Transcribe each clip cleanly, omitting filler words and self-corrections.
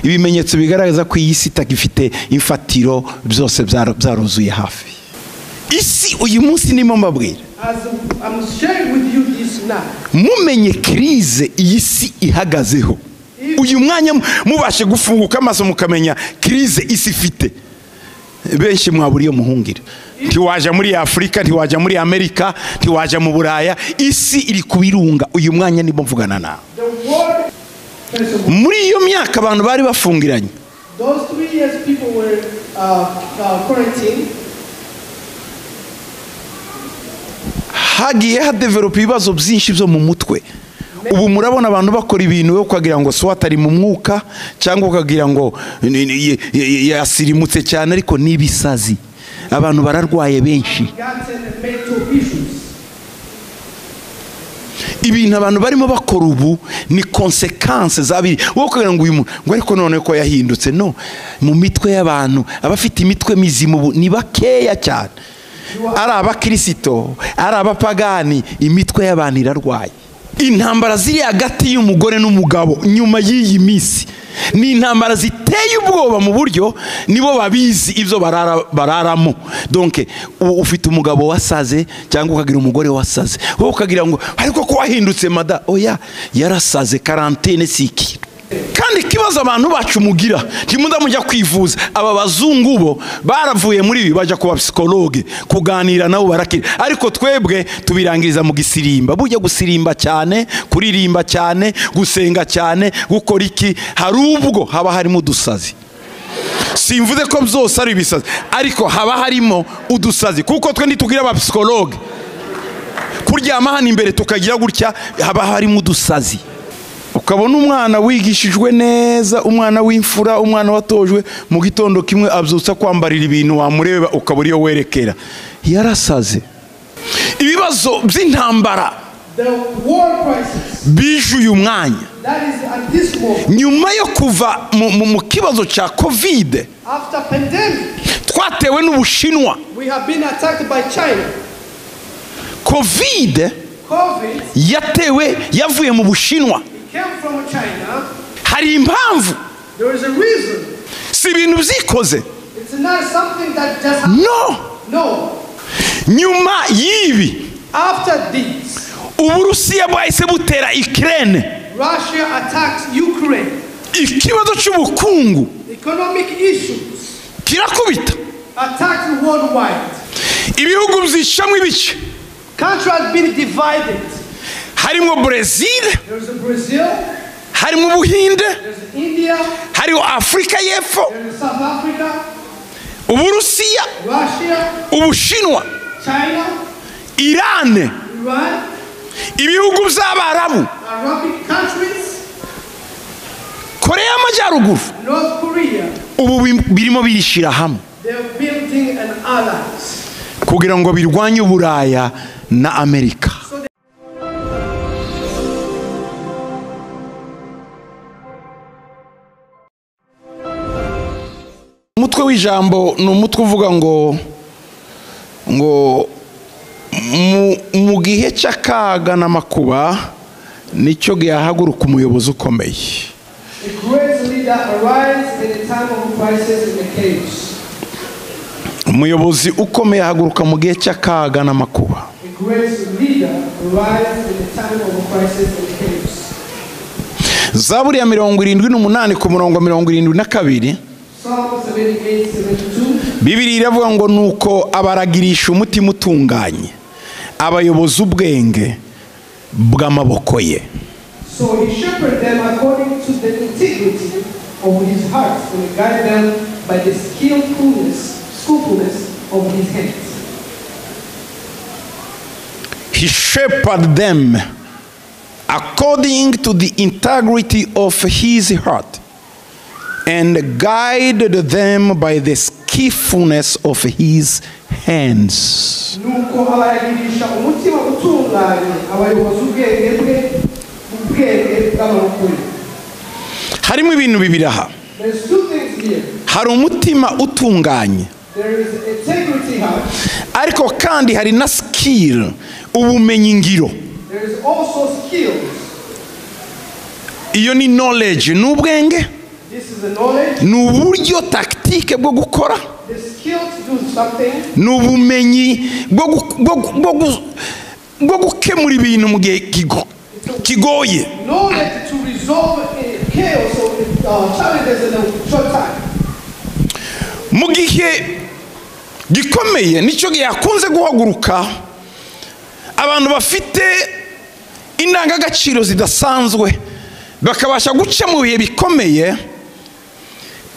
Ibimenyetso bigaragaza ko iyi si itagifite imfatiro, byose byaruzuye hafi. Isi uyu munsi nimo mbabwira, mumenye crise iyi si ihagazeho. Uyu mwanya mubashe gufunguka amaso mukamenya crise isi ifite. Benshi mwaburiye muhungira, ntiwaja muri Afrika, ntiwaja muri Amerika, ntiwaja mu Buraya, isi iri kubirunga. Uyu mwanya nimo mvugana nawe. Muri iyo myaka abantu bari bafungiranye, hagiye hadevelopa ibibazo byinshi byo mu mutwe. Ubu murabona abantu bakora ibintu yo ukagira ngo swat ari mu mwuka, cyangwa ukagira ngo yasirimutse cyane, ariko nibisazi. Abantu bararwaye benshi. Ibintu abantu barimo bakora ubu ni consequences zabiri. Wowe ukagira ngo uyu muntu ngo ariko none ko yahindutse. No, mu mitwe y'abantu abafite imitwe mizima ubu ni bakeya cyane. Ari abakirisito, ari abapagani, imitwe y'abantu irarwaye. Intambara ziri hagati y'umugore n'umugabo nyuma y'iyi minsi ni intambara ziteye ubwoba mu buryo nibo babizi ibyo bararamo. Donc ufite umugabo wasaze cyangwa ukagira umugore wasaze, wowe ukagira ngo ariko ko wahindutse mada, oya yarasaze, quarantaine siki. Kandi kibazo abantu bacu mugira, ntimuda mujya kwivuza. Aba bazungu bo baravuye muri ibi bajya kuba psychologue kuganira nabo barakira, ariko twebwe tubirangiriza mu gisirimba. Bujya gusirimba cyane, kuririmba cyane, gusenga cyane, gukora iki, hari ubwo haba harimo udusazi. Simvuze ko byose ari ibisazi, ariko haba harimo udusazi, kuko twe ntitugira aba psychologue. Kuryama hano imbere tukagira gutya, haba harimo udusazi. Ukabona umwana wigishijwe neza, umwana w'imfura, umwana watojwe, mu gitondo kimwe abyutsa kwambarira ibintu, wamureba ukabura iyo werekera, yarasaze. Ibibazo by'intambara bije uyu mwanya nyuma yo kuva mu kibazo cya Covid, twatewe n'Ubushinwa. Covid yatewe, yavuye mu Bushinwa. Hari impamvu, si ibintu byikoze. No. Nyuma y'ibi, Uburusiya bwahise butera Ukraine. Ikibazo cy'ubukungu kirakubita ibihugu byicamwe ibice. Harimo Brazil, harimo Ubuhinde, harimo Afrika y'Epfo, Uburusiya, Ubushinwa, Iran, ibihugu by'Abarabu, Korea y'Amajyaruguru. Ubu birimo birishira hamwe kugira ngo birwanye Uburaya na Amerika. Umutwe w'ijambo ni umutwe uvuga ngo mu gihe cy'akaga n'amakuba nicyo gihaguruka umuyobozi ukomeye. Umuyobozi ukomeye ahaguruka mu gihe cy'akaga n'amakuba. Zaburi ya 78 ku murongo 72, Bibiliya iravuga ngo nuko abaragirisha umutima utunganye, abayoboza ubwenge bw'amaboko ye. So he shepherded them according to the integrity of his heart and guided them by the skillfulness of his hands. He shepherded them according to the integrity of his heart and guided them by the skillfulness of his hands. Nuko abaragirisha umutima utunganye, abayoboza ubwenge bwe, ubwenge bw'amaboko ye. Harimo ibintu bibiri aha. There's two things here. Hari umutima utunganye, There is integrity heart. ariko kandi hari na skill, ubumenyi ngiro. There is also skills. Iyo ni knowledge, n'ubwenge. This is the knowledge, Ni uburyo, tactique bwo gukora. The skill to do something, Ni ubumenyi bwo gukemura ibintu mu gihe kigoye. Knowledge to resolve a chaos or challenges in a short time. Mu gihe gikomeye nicyo gihe hakunze guhaguruka abantu bafite indangagaciro zidasanzwe, bakabasha guca mu bihe bikomeye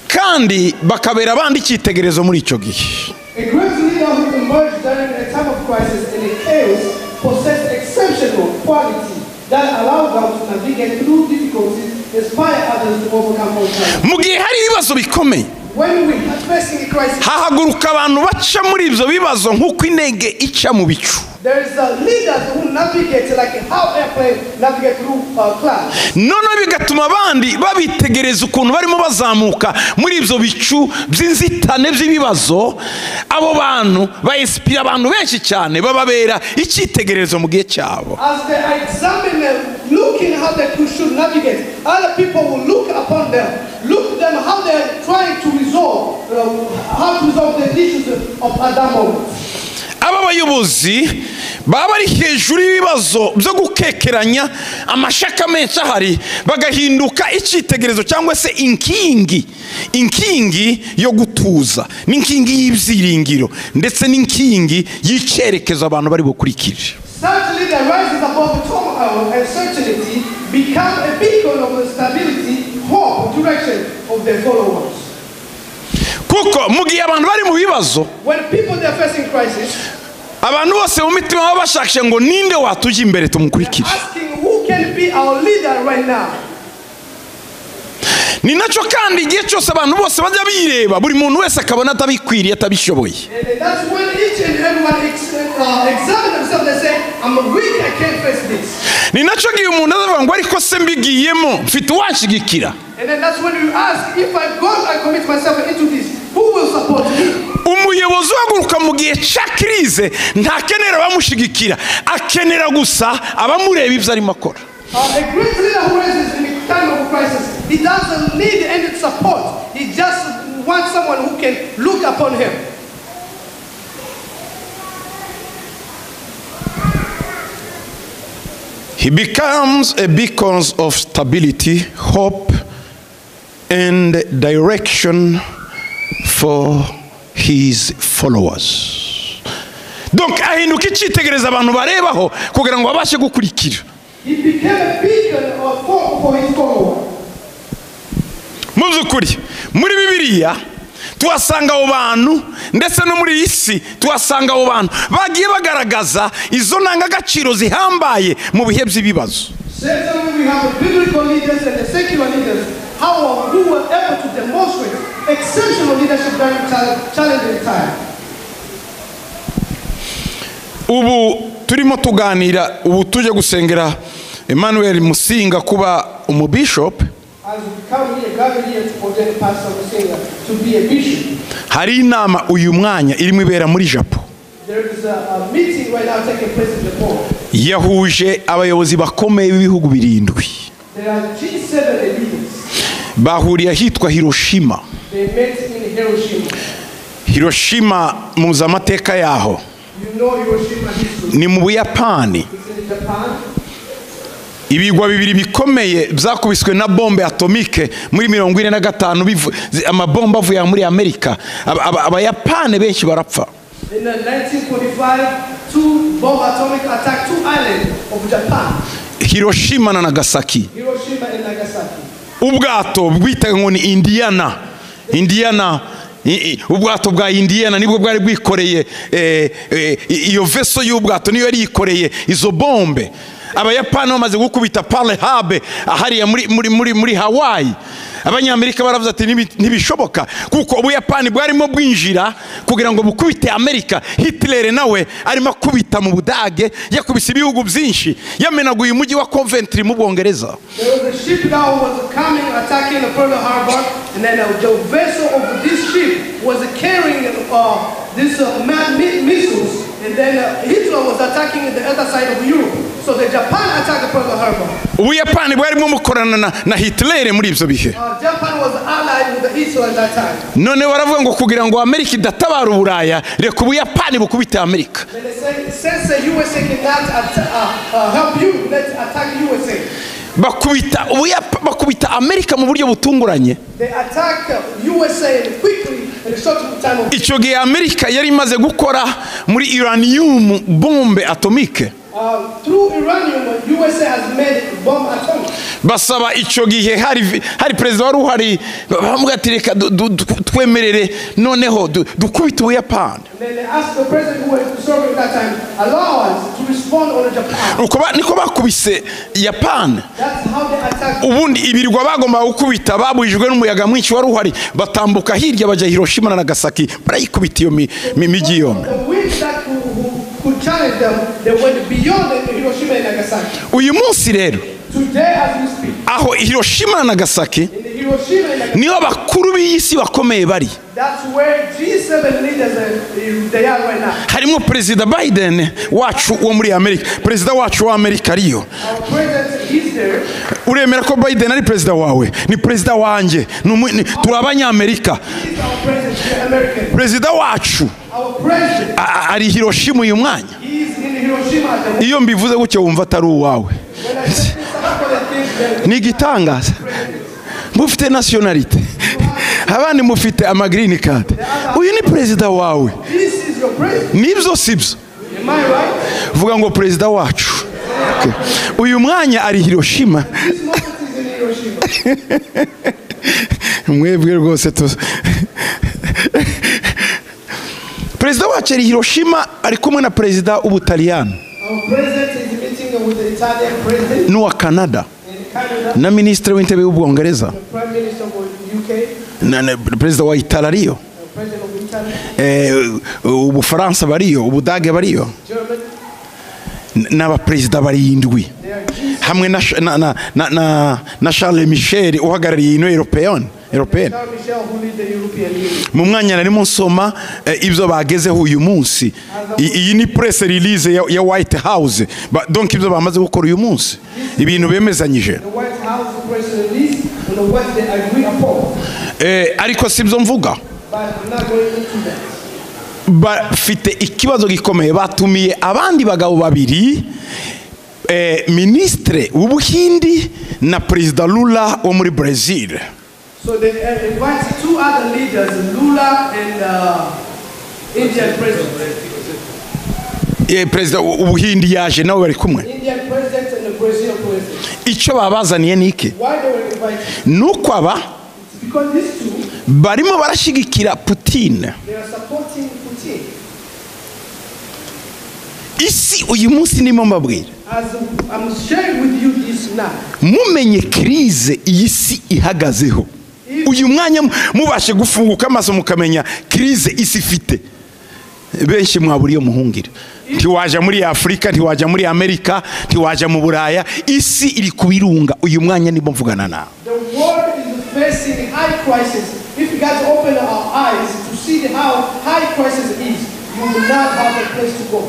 kandi bakabera abandi icyitegererezo muri icyo gihe. A great leader who emerged during a time of crisis and a chaos possessed exceptional quality that allowed them to navigate through difficulties, inspire others to overcome all challenges. Mu gihe hari ibibazo bikomeye, When we are facing a crisis, hahaguruka abantu baca muri ibyo bibazo nk'uko indege ica mu bicu. There is a leaders who navigate like how airplane navigate through clouds. Noneho bigatuma abandi babitegereza ukuntu barimo bazamuka muri ibyo bicu by'inzitane by'ibibazo. Abo bantu bayinspira abantu benshi cyane, bababera icyitegererezo mu gihe cyabo. As they are examining, looking how they should navigate, other people will look upon them, look them how they are trying to resolve, how to resolve the issues of at that moment. Aba bayobozi baba bari hejuru y'ibibazo byo gukekeranya amashaka menshi ahari, bagahinduka icyitegererezo cyangwa se inkingi, inkingi yo gutuza n'inkingi y'ibyiringiro ndetse n'inkingi y'icyerekezo abantu bari bukurikire. Certainly, the rises above turmoil and uncertainty become a beacon of the stability, hope, direction of their followers. Kuko mu gihe abantu bari mu bibazo, When people they are facing crisis, abantu bose mu mitima baba bashakisha ngo ninde watujya imbere tumukurikire. Asking who can be our leader right now. Ni nacyo kandi igihe cyose abantu bose bajya bireba, buri muntu wese akabona atabikwiriye, atabishoboye. And that's when each and everyone examine themselves and say, "I'm weak, I can't face this." Ni nacyo gihe umuntu azavuga ngo ariko se mbigiyemo mfite uwanshigikira? And then that's when you ask, if I go and commit myself into this, who will support me? Umuyobozi uhaguruka mu gihe cya crise ntakenera abamushigikira, akenera gusa abamureba ibyo arimo akora. A great leader who raises in the time of crisis, he doesn't need any support. He just wants someone who can look upon him. He becomes a beacon of stability, hope, and direction for his followers. Donc ahinduka icyitegererezo abantu barebaho kugira ngo babashe gukurikira. He became a beacon of hope for his followers. Mu by'ukuri muri Bibiliya tuhasanga abo bantu, ndetse no muri iyi si tuhasanga abo bantu bagiye bagaragaza izo ndangagaciro zihambaye mu bihe by'ibibazo. Certainly we have the biblical leaders and the secular leaders who were able to demonstrate exceptional leadership during challenging time. Ubu turimo tuganira, ubu tuje gusengera Emmanuel Musinga kuba umubishop. As we come here, gather here to ordain Pastor Musinga to be a bishop. Hari inama uyu mwanya irimo ibera muri Japan. There is a meeting right now taking place in Japan. Yahuje abayobozi bakomeye b'ibihugu birindwi. There are G7 leaders. Bahuriye ahitwa Hiroshima. They met in Hiroshima. Hiroshima muzi amateka yaho. You know Hiroshima history. Ni mu Buyapani. It's in Japan. Ibigwa bibiri bikomeye byakubiswe na bombe atomike muri 45, amabomba avuye muri Amerika. Abayapani benshi barapfa. In 1945, two bomb atomic attack two islands of Japan. Hiroshima na Nagasaki. Hiroshima and Nagasaki. Ubwato bwitaga ngo ni Indiana. Indiana, ubwato bwa Indiana nibwo bwari bwikoreye iyo vessel y'ubwato niyo yari yikoreye izo bombe. Abayapani bamaze gukubita Pearl Harbor hariya muri Hawaii. Abanyamerika baravuze ati ntibishoboka kuko Ubuyapani bwarimo bwinjira kugira ngo bukubite Amerika. Hitler nawe arimo akubita mu Budage, yakubise ibihugu byinshi, yamenaguye umujyi wa Coventry mu Bwongereza. There was a ship that was coming attacking the Pearl Harbor, and then the vessel of this ship was carrying these missiles, and then Hitler was attacking the other side of Europe. So the Japan attacked Pearl Harbor. Ubuyapani bwarimo mukorana na Hitler muri ibyo bihe. Japan was allied with the Hitler at that time. None baravuga ngo kugira ngo Amerika idatabara Uburaya, reka Ubuyapani bukubite Amerika. Then they say, since the USA cannot help you, let's attack USA. Bakubita Amerika mu buryo butunguranye. They attack USA quickly in a short time. Icyo gihe Amerika yari imaze gukora muri uranium bombe atomique. Through uranium, USA has made bomb atomic. Basaba icyo gihe hari perezida wari uhari bamubwira ati reka twemerere noneho dukubite Ubuyapani. Then they asked the president who was serving that time, allow us to respond on Japan. Niko bakubise Japan. That's how they attacked. Ubundi ibirwa bagomba gukubita babujijwe n'umuyaga mwinshi wari uhari, batambuka hirya bajya Hiroshima na Nagasaki, barayikubita iyo miji yombi. Could challenge them, they went beyond Hiroshima and Nagasaki. Uyu munsi rero, today as we speak, aho Hiroshima na Nagasaki, niho abakuru b'isi bakomeye bari. That's where G7 leaders they are right now. Harimo Perezida Biden wacu wo muri Amerika, Perezida wacu wa Amerika ariyo. Our president is there. Uremera ko Biden ari perezida wawe? Ni perezida wanjye. Turi abanyamerika. Perezida wacu ari Hiroshima uyu mwanya. Iyo mbivuze gutyo wumva atari uwawe. Ni igitangaza. Mufite nationality, abandi mufite ama green card. Uyu ni perezida wawe. Nibyo sibyo? Vuga ngo perezida wacu. Uyu mwanya ari Hiroshima. Mwebwe rwose perezida wacu ari Hiroshima, ari kumwe na perezida w'Ubutaliyano n'uwa Canada na minisitiri w'intebe w'Ubwongereza na perezida wa Italy ariyo, Ubufaransa bariyo, Ubudage bariyo, n'abaperezida barindwi hamwe na Charles Michel uhagarariye Union Européenne. Mu mwanya narimo nsoma ibyo bagezeho uyu munsi. Iyi ni press release ya White House. Donc ibyo bamaze gukora uyu munsi, ibintu bemezanyije. Ariko si byo mvuga. Bafite ikibazo gikomeye, batumiye abandi bagabo babiri, ministre w'Ubuhindi na Perezida Lula wo muri Brazil. So they invited two other leaders, Lula and Indian president. Perezida w'Ubuhindi yaje nawe bari kumwe. Indian president and the Brazil president. Icyo babazaniye ni iki? Why they were invited? Nuko aba because these two barimo barashigikira Putin. They are supporting Putin. Isi uyu munsi nimo mbabwira. As I'm sharing with you this now. Mumenye crise iyi si ihagazeho. Uyu mwanya mubashe gufunguka amaso mukamenya crise isi ifite. Benshi mwaburiye muhungira. Ntiwaja muri Afrika, ntiwaja muri Amerika, ntiwaja mu Buraya, isi iri kubirunga. Uyu mwanya nimo mvugana nawe. The world is facing high crisis. If you guys open our eyes to see how high crisis is, you will not have a place to go.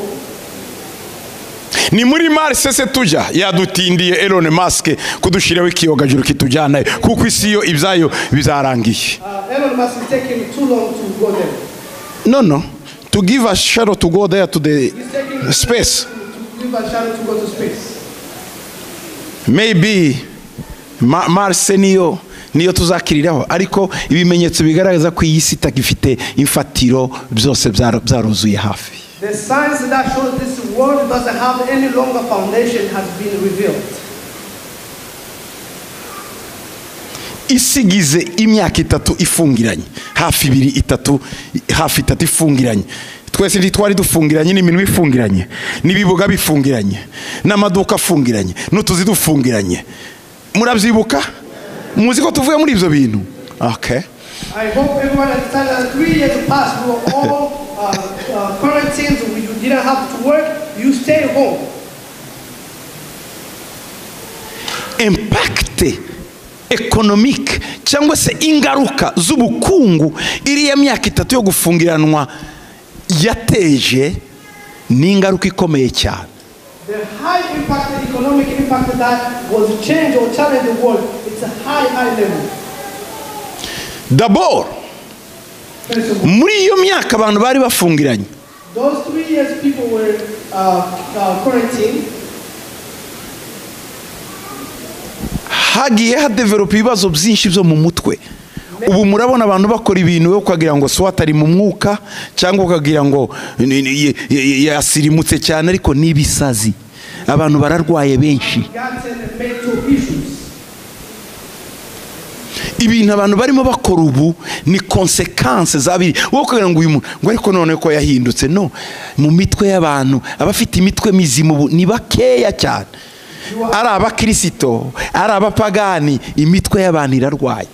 Ni muri Mars se tuja yadutindiye Elon Musk kudushiraho ikiyogajuru kitujyana kuko isi yo ibyayo bizarangiye. Elon Musk is taking too long to go there. No, to give a shadow to go there to the space. To give a shadow to go to space. Maybe Mars niyo tuzakiriraho, ariko ibimenyetso bigaragaza ko iyi si itagifite imfatiro byose byaruzuye hafi. The signs that show this world doesn't have any longer foundation has been revealed. Isigize imyaka itatu ifungiranye, hafi ibiri itatu, hafi itatu ifungiranye. Twese ntitwari dufungiranye, n'iminwa ifungiranye, n'ibibuga bifungiranye, n'amaduka afungiranye, n'utuzi dufungiranye. Murabyibuka? Muzi ko tuvuye muri ibyo bintu? Okay. I hope everyone understands that 3 years past we were all quarantined. You didn't have to work, you stay home. Impact economic cyangwa se ingaruka z'ubukungu iriya myaka itatu yo gufungiranwa yateje ni ingaruka ikomeye cyane. The high impact, the economic impact that was changed or challenged the world, it's a high, high level. D'abord, First of all, muri iyo myaka abantu bari bafungiranye, those 3 years people were quarantined. Hagiye hadevelopa ibibazo byinshi byo mu mutwe. Ubu murabona abantu bakora ibintu we ukagira ngo soit ari mu mwuka cyangwa ukagira ngo yasirimutse cyane, ariko ni ibisazi, abantu bararwaye benshi. Gotten mental issues. Ibintu abantu barimo bakora ubu ni conséquences za biri. Wowe ukagira ngo uyu muntu ngo ariko none ko yahindutse. No mu mitwe y'abantu, abafite imitwe mizima ubu ni bakeya cyane, ari abakirisito, ari abapagani, imitwe y'abantu irarwaye.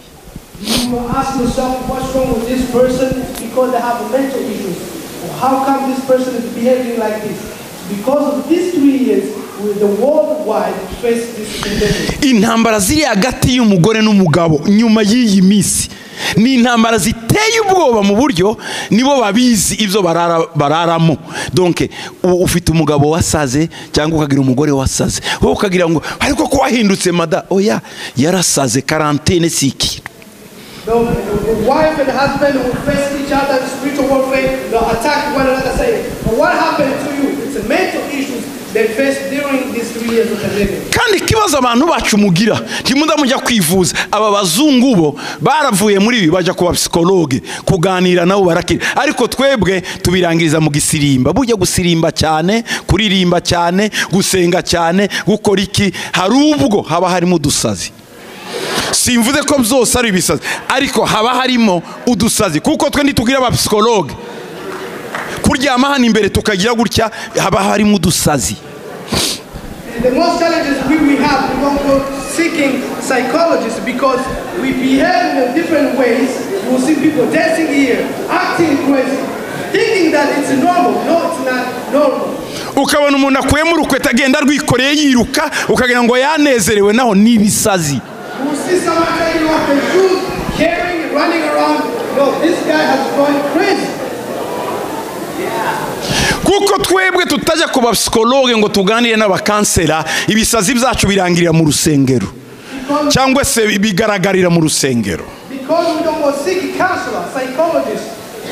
You will ask yourself, what's wrong with this person? It's because they have mental issues. Or how come this person is behaving like this? It's because of these 3 years, with the worldwide face this pandemic. Intambara ziri hagati y'umugore n'umugabo nyuma y'iyi minsi ni intambara ziteye ubwoba mu buryo nibo babizi ibyo bararamo. Donc ufite umugabo wasaze cyangwa ukagira umugore wasaze, wowe ukagira ngo ariko ko wahindutse mada, oya, yarasaze, quarantaine si iki. The wife and husband will face each other in spiritual warfare. They'll attack one another, saying, "But what happened to you?" It's a mental issues they faced during these 3 years of pandemic. Kandi ikibazo abantu bacu mugira, ntimuda mujya kwivuza. Aba bazungu bo baravuye muri ibi, bajya kuba psychologue kuganira nabo barakira, ariko twebwe tubirangiriza mu gisirimba. Bujya gusirimba cyane, kuririmba cyane, gusenga cyane, gukora iki, hari ubwo haba harimo udusazi. Simvuze ko byose ari ibisazi, ariko haba harimo udusazi, kuko twe ntitugira aba psychologue. Kuryama hano imbere tukagira gutya, haba harimo udusazi. And the most challenges we have, we don't go seeking psychologists because we behave in different ways. You will see people dancing here, acting crazy, thinking that it's normal. No, it's not normal. Ukabona umuntu akuyemo urukweto agenda rwikoreye yiruka, ukagira ngo yanezerewe, naho ni ibisazi. You will see someone taking off their shoes, carrying, running around. No, this guy has gone crazy. Kuko twebwe tutajya ku ba psychologue ngo tuganire n'aba counselor, ibisazi byacu birangirira mu rusengero cyangwa se bigaragarira mu rusengero. Because we don't go seek counselor, psychologists,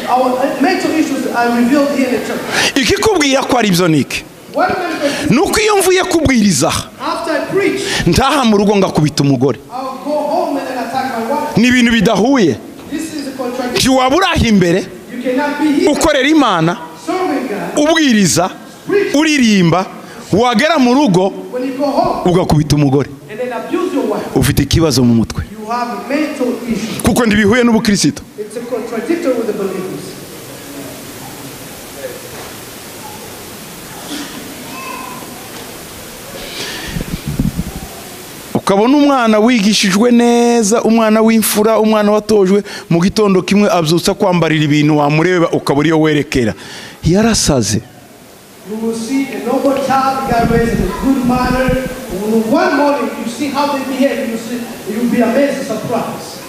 our mental issues are revealed here in the church. Ikikubwira ko ari byo ni iki? One manifestation, Ni uko iyo mvuye kubwiriza, after I preach, ntaha mu rugo ngakubita umugore. I'll go home and then attack my wife. Ni ibintu bidahuye. This is a contradiction. Ntiwaba uraha imbere You cannot be here ukorera Imana, serving God, ubwiriza, uririmba, wagera mu rugo when you go home ugakubita umugore. And then abuse your wife. Ufite ikibazo mu mutwe, You have mental issues. kuko ntibihuye n'ubukirisito. It's a contradictory with the believers. Ukabona umwana wigishijwe neza, umwana w'imfura, umwana watojwe, mu gitondo kimwe abyutsa kwambarira ibintu, wamureba ukabura iyo werekera, yarasaze. You will see a noble child got raised in a good manner. One morning you see how they behave, you see, you'll be amazed and surprised.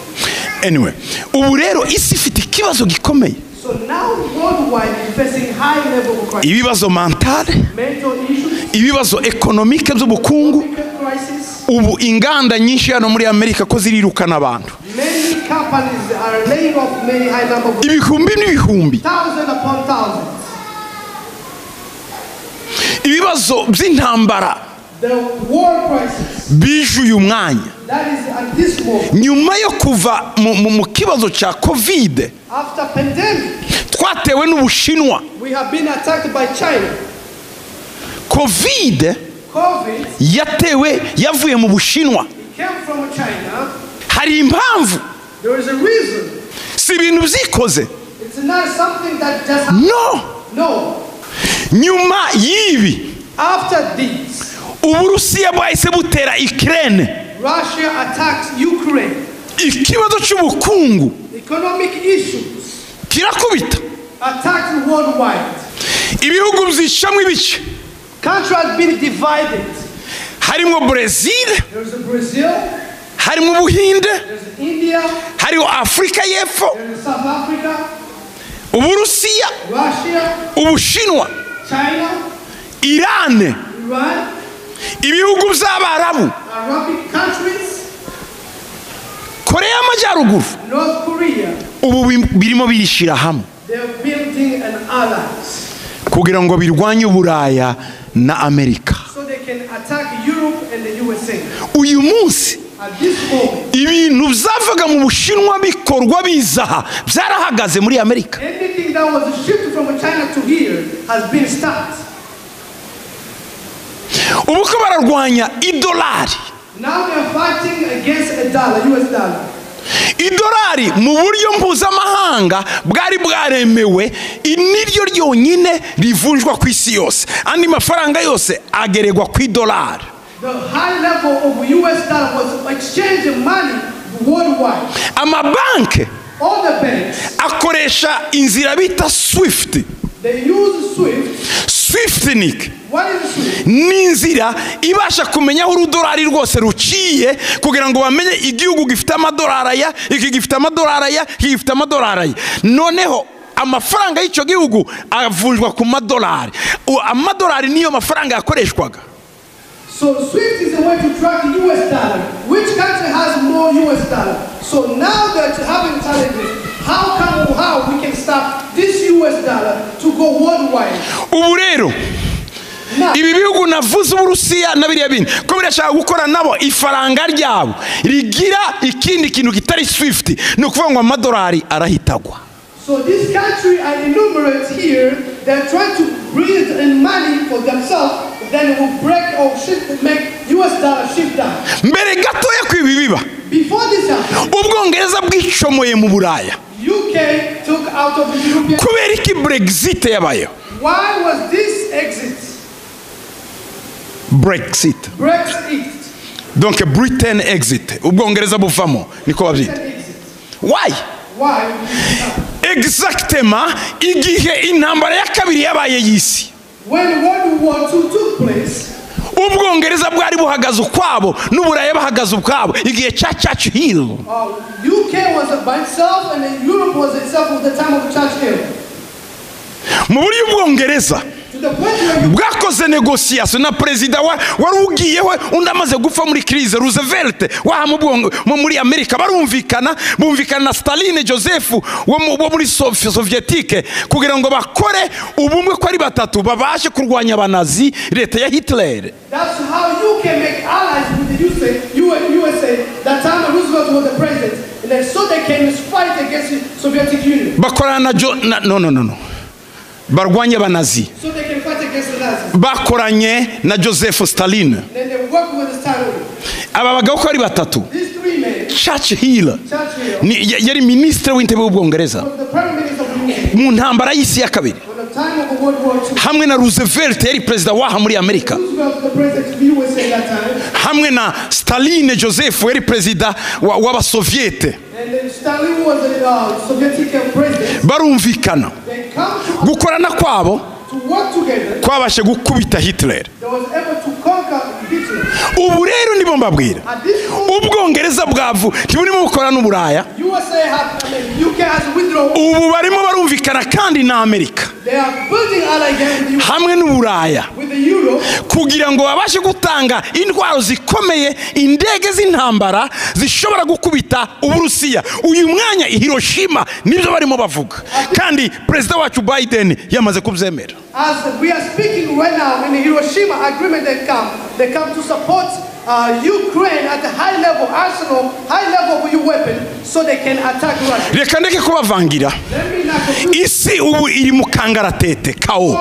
Anyway, ubu rero isi ifite ikibazo gikomeye. So now worldwide is facing high level of crisis. Ibibazo mentale, Mental issues, ibibazo économique by'ubukungu. economic crisis. Ubu inganda nyinshi hano muri Amerika ko zirirukana abantu, Many companies are laying off many high number of ibihumbi n'ibihumbi. Thousands upon thousands. Ibibazo by'intambara The war crisis bije uyu mwanya that is at this moment nyuma yo kuva mu kibazo cya COVID. After pandemic, Twatewe n'Ubushinwa. We have been attacked by China. COVID COVID yatewe, yavuye mu Bushinwa. Came from China. Hari impamvu. There is a reason. Si ibintu byikoze. It's not something that just happened. No. No. Nyuma y'ibi, After this, Uburusiya bwahise butera Ukraine. Russia attacks Ukraine. Ikibazo cy'ubukungu Economic issues kirakubita, attacked worldwide. Ibihugu byicamo ibice. Country has been divided. Harimo Brezil, There's a Brazil, harimo Ubuhinde, there's India, hariho Afurika y'Epfo, there's South Africa, Uburusiya, Russia, Ubushinwa, China, Irane. Iran, ibihugu by'Abarabu, Arabic countries, Korea y'Amajyaruguru, North Korea, ubu birimo birishira hamwe they're building an alliance kugira ngo birwanye Uburaya na Amerika. so they can attack Europe and the USA. Uyu munsi At this moment, ibintu byavaga mu Bushinwa bikorwa bizaha byarahagaze muri Amerika. anything that was shipped from China to here has been stopped. Ubu ko bararwanya idolari. Now they're fighting against a dollar, US dollar. Idolari mu buryo mpuzamahanga bwari bwaremewe niryo ryonyine rivunjwa ku isi yose, andi mafaranga yose ageregwa ku idolari. The high level of US dollar was exchanging money worldwide. Amabanki All the banks, akoresha inzira bita SWIFT. they use SWIFT. SWIFT ni What is SWIFT? ni inzira ibasha kumenya aho urudolari rwose ruciye kugira ngo bamenye igihugu gifite amadolari aya, iki gifite amadolari aya, iki gifite amadolari aya. Noneho amafaranga y'icyo gihugu avunjwa ku madolari. Amadolari niyo mafaranga yakoreshwaga. So SWIFT is a way to track the US dollar. Which country has more US dollar? So now that you're having challenges, how come how we can stop this US dollar to go worldwide? Ubu rero Now, ibi bihugu navuze Uburusiya na biriya bindi ko birashaka gukora nabo ifaranga ryabo rigira ikindi kintu kitari SWIFT, ni ukuvuga ngo amadolari arahitagwa. so this country I enumerate here, they're trying to breathe in money for themselves, then it will break or shift, make US dollar shift down. Mbere gatoya ku ibi biba, Before this happened, Ubwongereza bwicomoye mu Buraya. UK took out of the European. Kubera iki Brexit yabayeho? Why was this exit? Brexit. Brexit. Donc Britain exit. Ubwongereza buvamo niko babyita. Exit. Why? Why? did this happen? Exactement igihe intambara ya kabiri yabaye y'isi, When World War II took place, Ubwongereza bwari buhagaze ukwabo n'Uburaya buhagaze ubwabo igihe cya Churchill. UK was by itself and then Europe was itself at the time of Churchill. Mu buryo Ubwongereza To the point where you bwakoze negosiyasiyo na perezida wari ugiyeho undi amaze gupfa muri crise, Roosevelt waha muri Amerika, barumvikana, bumvikana na Stalin Joseph wo muri Sovietike kugira ngo bakore ubumwe ko ari batatu babashe kurwanya abanazi leta ya Hitler. That's how you can make allies with the USA. That time Roosevelt was the president, and then so they can fight against the Soviet Union. Bakorana na no barwanya abanazi. So they can fight against the Nazis. Bakoranye na Joseph Stalin. And then they work with Stalin. Aba bagabo ko ari batatu. These three men, Churchill Churchill yari minisitiri w'intebe w'Ubwongereza was the prime minister of the UK mu ntambara y'isi ya kabiri, on the time of World War II. hamwe na Roosevelt yari perezida waha muri Amerika, Roosevelt, the president of the USA that time, hamwe na Stalin Joseph yari perezida w'Abasoviete. and then Stalin was the Soviet president. Barumvikana. They come to, Gukorana kwabo to work together. kwabashe gukubita Hitler. They was able to conquer Hitler. Ubu rero nibo mbabwira, At this moment, Ubwongereza bwavu ntiburimo bukora n'Uburaya. USA has, I mean, UK has withdrawn. Ubu barimo barumvikana kandi na Amerika They are building ally again with, the, hamwe n'Uburaya with the Europe kugira ngo babashe gutanga intwaro zikomeye, indege z'intambara zishobora gukubita Uburusiya. Uyu mwanya i Hiroshima nibyo barimo bavuga, kandi perezida wacu Biden yamaze kubyemera. As we are speaking right now, in the Hiroshima agreement they come to support Ukraine at a high level arsenal, high level of weapon, so they can attack Russia. Reka ndeke kubavangira. Let me not confuse Isi ubu iri mu kangaratete kawo,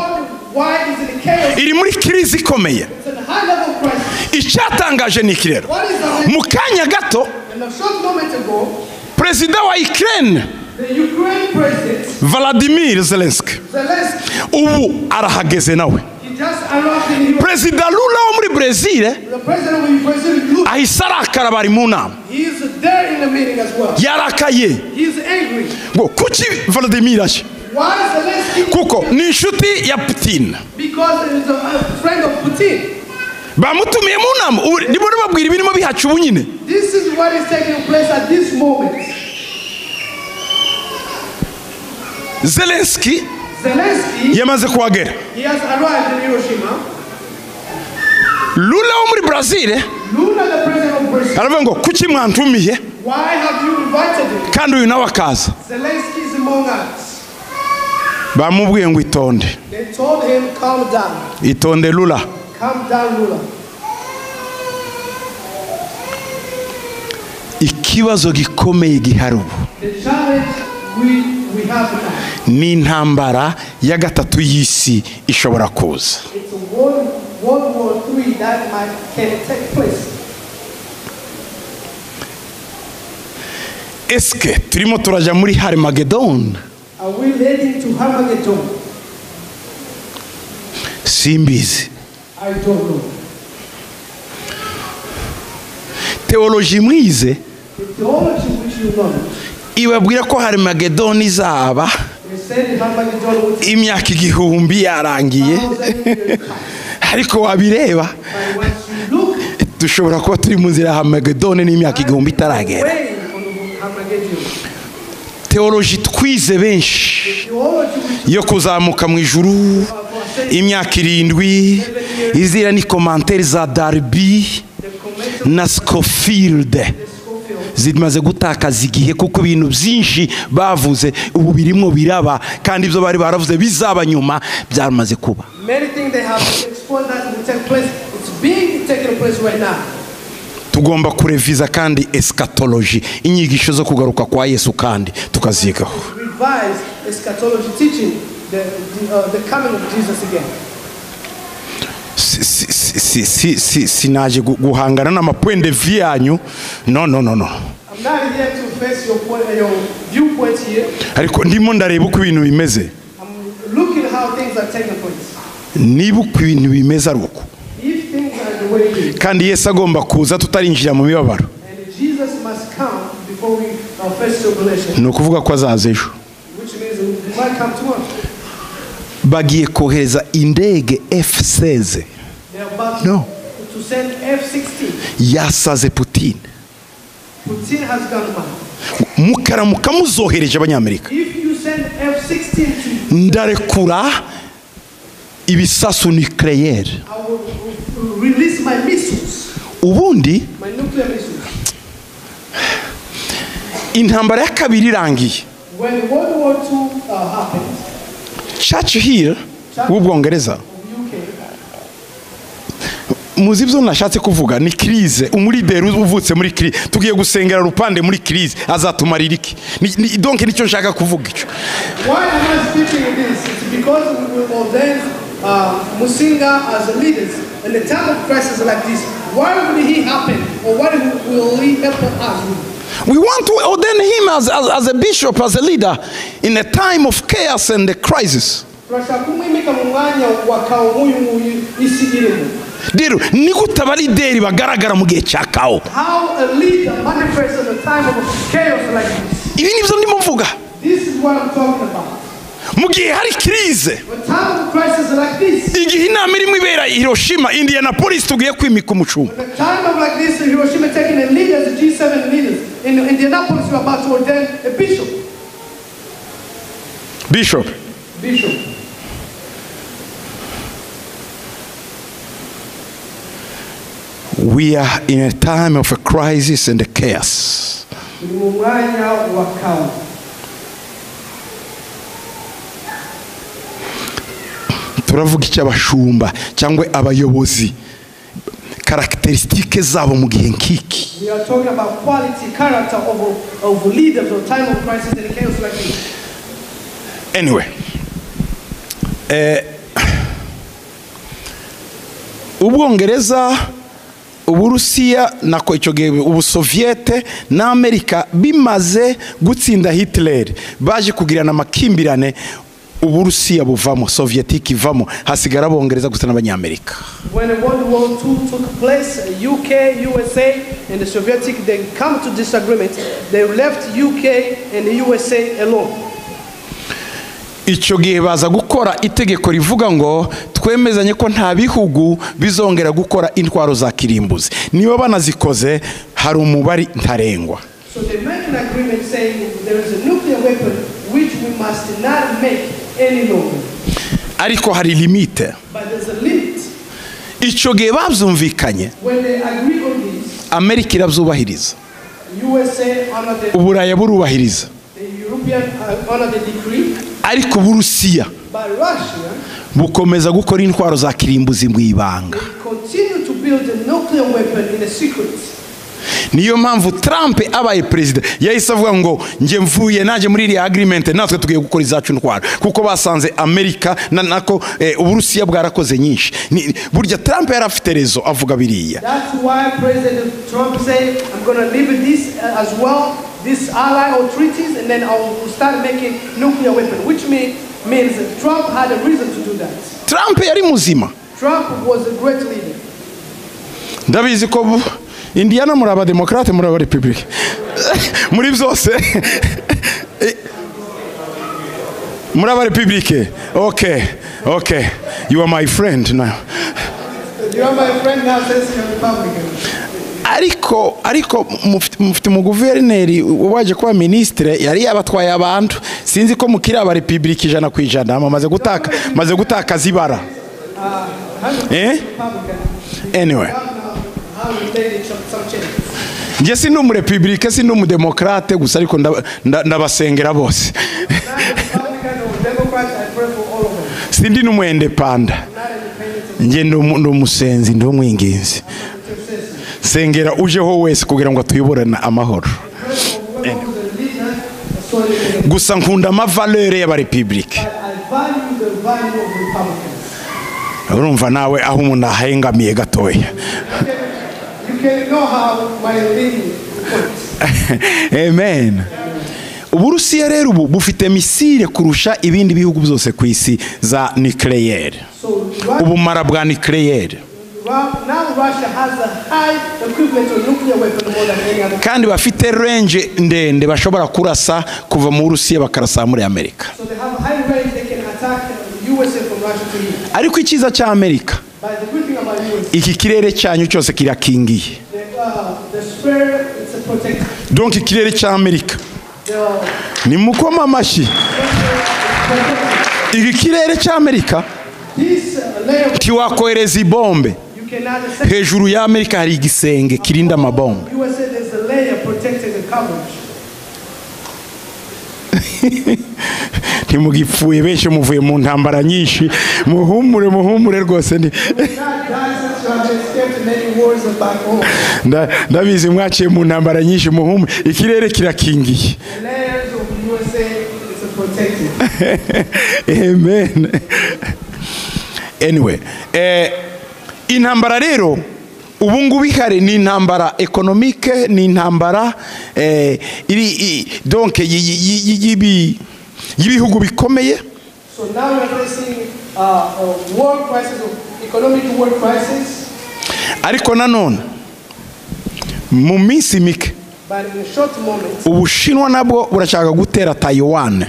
why is it chaos? iri muri crise ikomeye. It's in a high level crisis. Icyatangaje ni iki rero, What is the mu kanya gato And a short moment ago, perezida wa Ukraine the Ukraine president Vladimir Zelensky Zelensky, ubu arahageze nawe. he just arrived in Europe. Perezida Lula wo muri Brazil The president of Brazil, Lula, ahise arakara, bari mu nama. he is there in the meeting as well. Yarakaye He is angry. ngo kuki Vladimir aje? Why Zelensky? Kuko ni inshuti ya Putin. Because he is a friend of Putin. Bamutumiye mu nama. Ubu ndimo ndababwira ibirimo bihaca ubu nyine. This is what is taking place at this moment. Zelensky Zelensky, yamaze kuhagera. he has arrived in Hiroshima. Lula wo muri Brazil Lula, the president of Brazil, aravuga ngo kuki mwantumiye why have you invited him? Kandi uyu nawe akaza. Zelensky is among us. Bamubwiye ngo itonde. They told him, calm down. Itonde Lula. Calm down, Lula. Ikibazo gikomeye gihari ubu The challenge we have now, ni intambara ya gatatu y'isi ishobora kuza. it's a World War III that can take place. Eske turimo turajya muri Harmagedon? Are we heading to Armageddon? Simbizi. I don't know. Theology mwize The theology which you know, ibabwira ko Harmagedon izaba they said Armageddon will take imyaka 1000 yarangiye, 1,000 years past. ariko wabireba But once you look, dushobora kuba turi mu nzira ya Armageddon n'imyaka 1000 itaragera. way on Armageddon. Theology twize benshi The theology which yo kuzamuka mu ijuru imyaka 7 izira ni commentaire za Darby the comment na Scofield of Scofield zimaze gutakaza igihe, kuko ibintu byinshi bavuze ubu birimo biraba, kandi ibyo bari baravuze bizaba nyuma byamaze kuba. Many things they have exposed that will take place. It's being taken place right now. Tugomba kureviza kandi eschatology, inyigisho zo kugaruka kwa Yesu, kandi tukazigaho. Revise eschatology teaching, the coming of Jesus again. Sinaje guhangana n'amapoint de vue yanyu. No, no, no, no. I'm not here to face your point, your viewpoint here. Ariko ndimo ndareba uko ibintu bimeze. I'm looking how things are taking place. Niba uko ibintu bimeze ari uko, If things are the way it is, kandi Yesu agomba kuza tutarinjira mu mibabaro, and Jesus must come before we face tribulation, ni ukuvuga ko azaza ejo. which means he might come tomorrow. Bagiye kohereza indege F-16. They are about No. to send F-16. Yasaze Putin. Putin has gone mad. Mukaramuka muzohereje abanyamerika, If you send F-16 to, ndarekura ibisasu nucléaire. I will release my missiles, Ubundi my nuclear missiles. intambara ya kabiri irangiye, When World War II happened, Churchill w'Ubwongereza, of UK, muzi ibyo nashatse kuvuga ni crise, umulideri uvutse muri crise, tugiye gusengera rupande muri crise, azatumarira iki? Donc nicyo nshaka kuvuga icyo. Why am I speaking this? It's because we will ordain Musinga as leaders in a time of crisis like this. Why would he happen, or what will he help us with? We want to ordain him as a bishop, as a leader in a time of chaos and the crisis. Turashaka kumwimika mu mwanya wa kawo nk'uyu nguyu isi irimo. Rero ni gute abalideri bagaragara mu gihe cya kawo? How a leader manifests in a time of chaos like this. Ibi nibyo ndimo mvuga. This is what I'm talking about. Mu gihe hari crise, A time of crisis like this, igihe inama irimo ibera Hiroshima, Indianapolis, tugiye kwimika umucumba. the time of like this, Hiroshima taking the leaders, the G7 leaders in Indianapolis, we're about to ordain a bishop. Bishop. Bishop. We are in a time of a crisis and a chaos. Turi mu mwanya wa kawo. Turavuga icy'abashumba cyangwa abayobozi, caractéristiques zabo mu gihe nk'iki. We are talking about quality, character of leaders of time of crisis and chaos like this. Anyway, Ubwongereza, Uburusiya nako icyo gihe Ubusoviete na Amerika bimaze gutsinda Hitler, baje kugirana amakimbirane, Uburusiya buvamo, Sovietike ivamo, hasigara Abongereza gusa n'Abanyamerika. When World War II took place, UK, USA and the Soviet, they come to disagreement. They left UK and the USA alone. Icyo gihe baza gukora itegeko rivuga ngo twemezanye ko nta bihugu bizongera gukora intwaro za kirimbuzi, niba banazikoze hari umubare ntarengwa. So they make an agreement saying there is a nuclear weapon which we must not make any longer. Ariko hari limite. But there's a limit. Icyo gihe babyumvikanye, When they agree on this, Amerika irabyubahiriza, USA honor the, Uburaya burubahiriza, the European honor the decree, ariko Uburusiya but Russia bukomeza gukora intwaro za kirimbuzi mu ibanga. they continue to build a nuclear weapon in a secret. Niyo mpamvu Trump abaye perezida yahise avuga ngo njye mvuye naje muri iriya agreement, natwe tugiye gukora izacu ntwaro, kuko basanze Amerika na nako Uburusiya bwarakoze nyinshi. Burya Trump yari afite raison avuga biriya. That's why President Trump said, I'm going to leave this as well, this ally or treaties, and then I will start making nuclear weapon, which means Trump had a reason to do that. Trump yari muzima. Trump was a great leader. Ndabizi ko Indiana muri abademokrate, muri abarepublike, muri byose muri abarepublike. Okay, you are my friend now. You are my friend now since you're Republican. Ariko mufite umuguverineri waje kuba ministre yari yabatwaye abantu, sinzi ko mukiri abarepublike 100%, maze gutakaza ibara. Republican. Anyway. How we made it some changes. Njye si n'umurepublike, si n'umudemokrate gusa, ariko ndabasengera bose. Not Republican or Democrat, I pray for all of them. Sindi n'umwendepanda, Not independent njye ndi umusenzi, ndi umwinginzi, intercessor. sengera ujeho wese kugira ngo atuyoborane amahoro. Pray for whoever who's a leader, so they can. Gusa nkunda amavaleur y'abarepublike. But I value the value of Republicans. Urumva nawe aho umuntu ahengamiye gatoya. You can know how my leaning points. Amen. Uburusiya rero ubu bufite missile kurusha ibindi bihugu byose ku isi za nucléaire, So right, ubumara bwa nucléaire. now Russia has a high equipment of nuclear weapon more than any other. Kandi bafite range ndende, bashobora kurasa kuva mu Burusiya bakarasa muri Amerika. So they have high range, they can attack the USA from Russia to here. Ariko icyiza cya Amerika, But the good thing about USA, iki kirere cyanyu cyose kirakingiye. The sphere, it's a protected. Donc ikirere cya Amerika, The, ni mukoma amashyi, iki kirere cya Amerika this layer, ntiwakohereza ibombe. you cannot send. Hejuru ya Amerika hari igisenge kirinda amabombe. USA, there's a layer protected and coverage. Ntimugipfuye, benshi muvuye mu ntambara nyinshi, muhumure, muhumure rwose ni Not die since you have escaped many wars and back home. Ndabizi mwaciye mu ntambara nyinshi, muhumure, ikirere kirakingiye. The layers of USA is a protected. Amen. Anyway, intambara rero ubu ngubu ihari ni intambara économique, ni intambara iri donc y'ibihugu bikomeye. So now we are facing a world crisis, economic world crisis. Ariko nanone mu minsi mike, But in a short moment, Ubushinwa nabwo burashaka gutera Taiwan.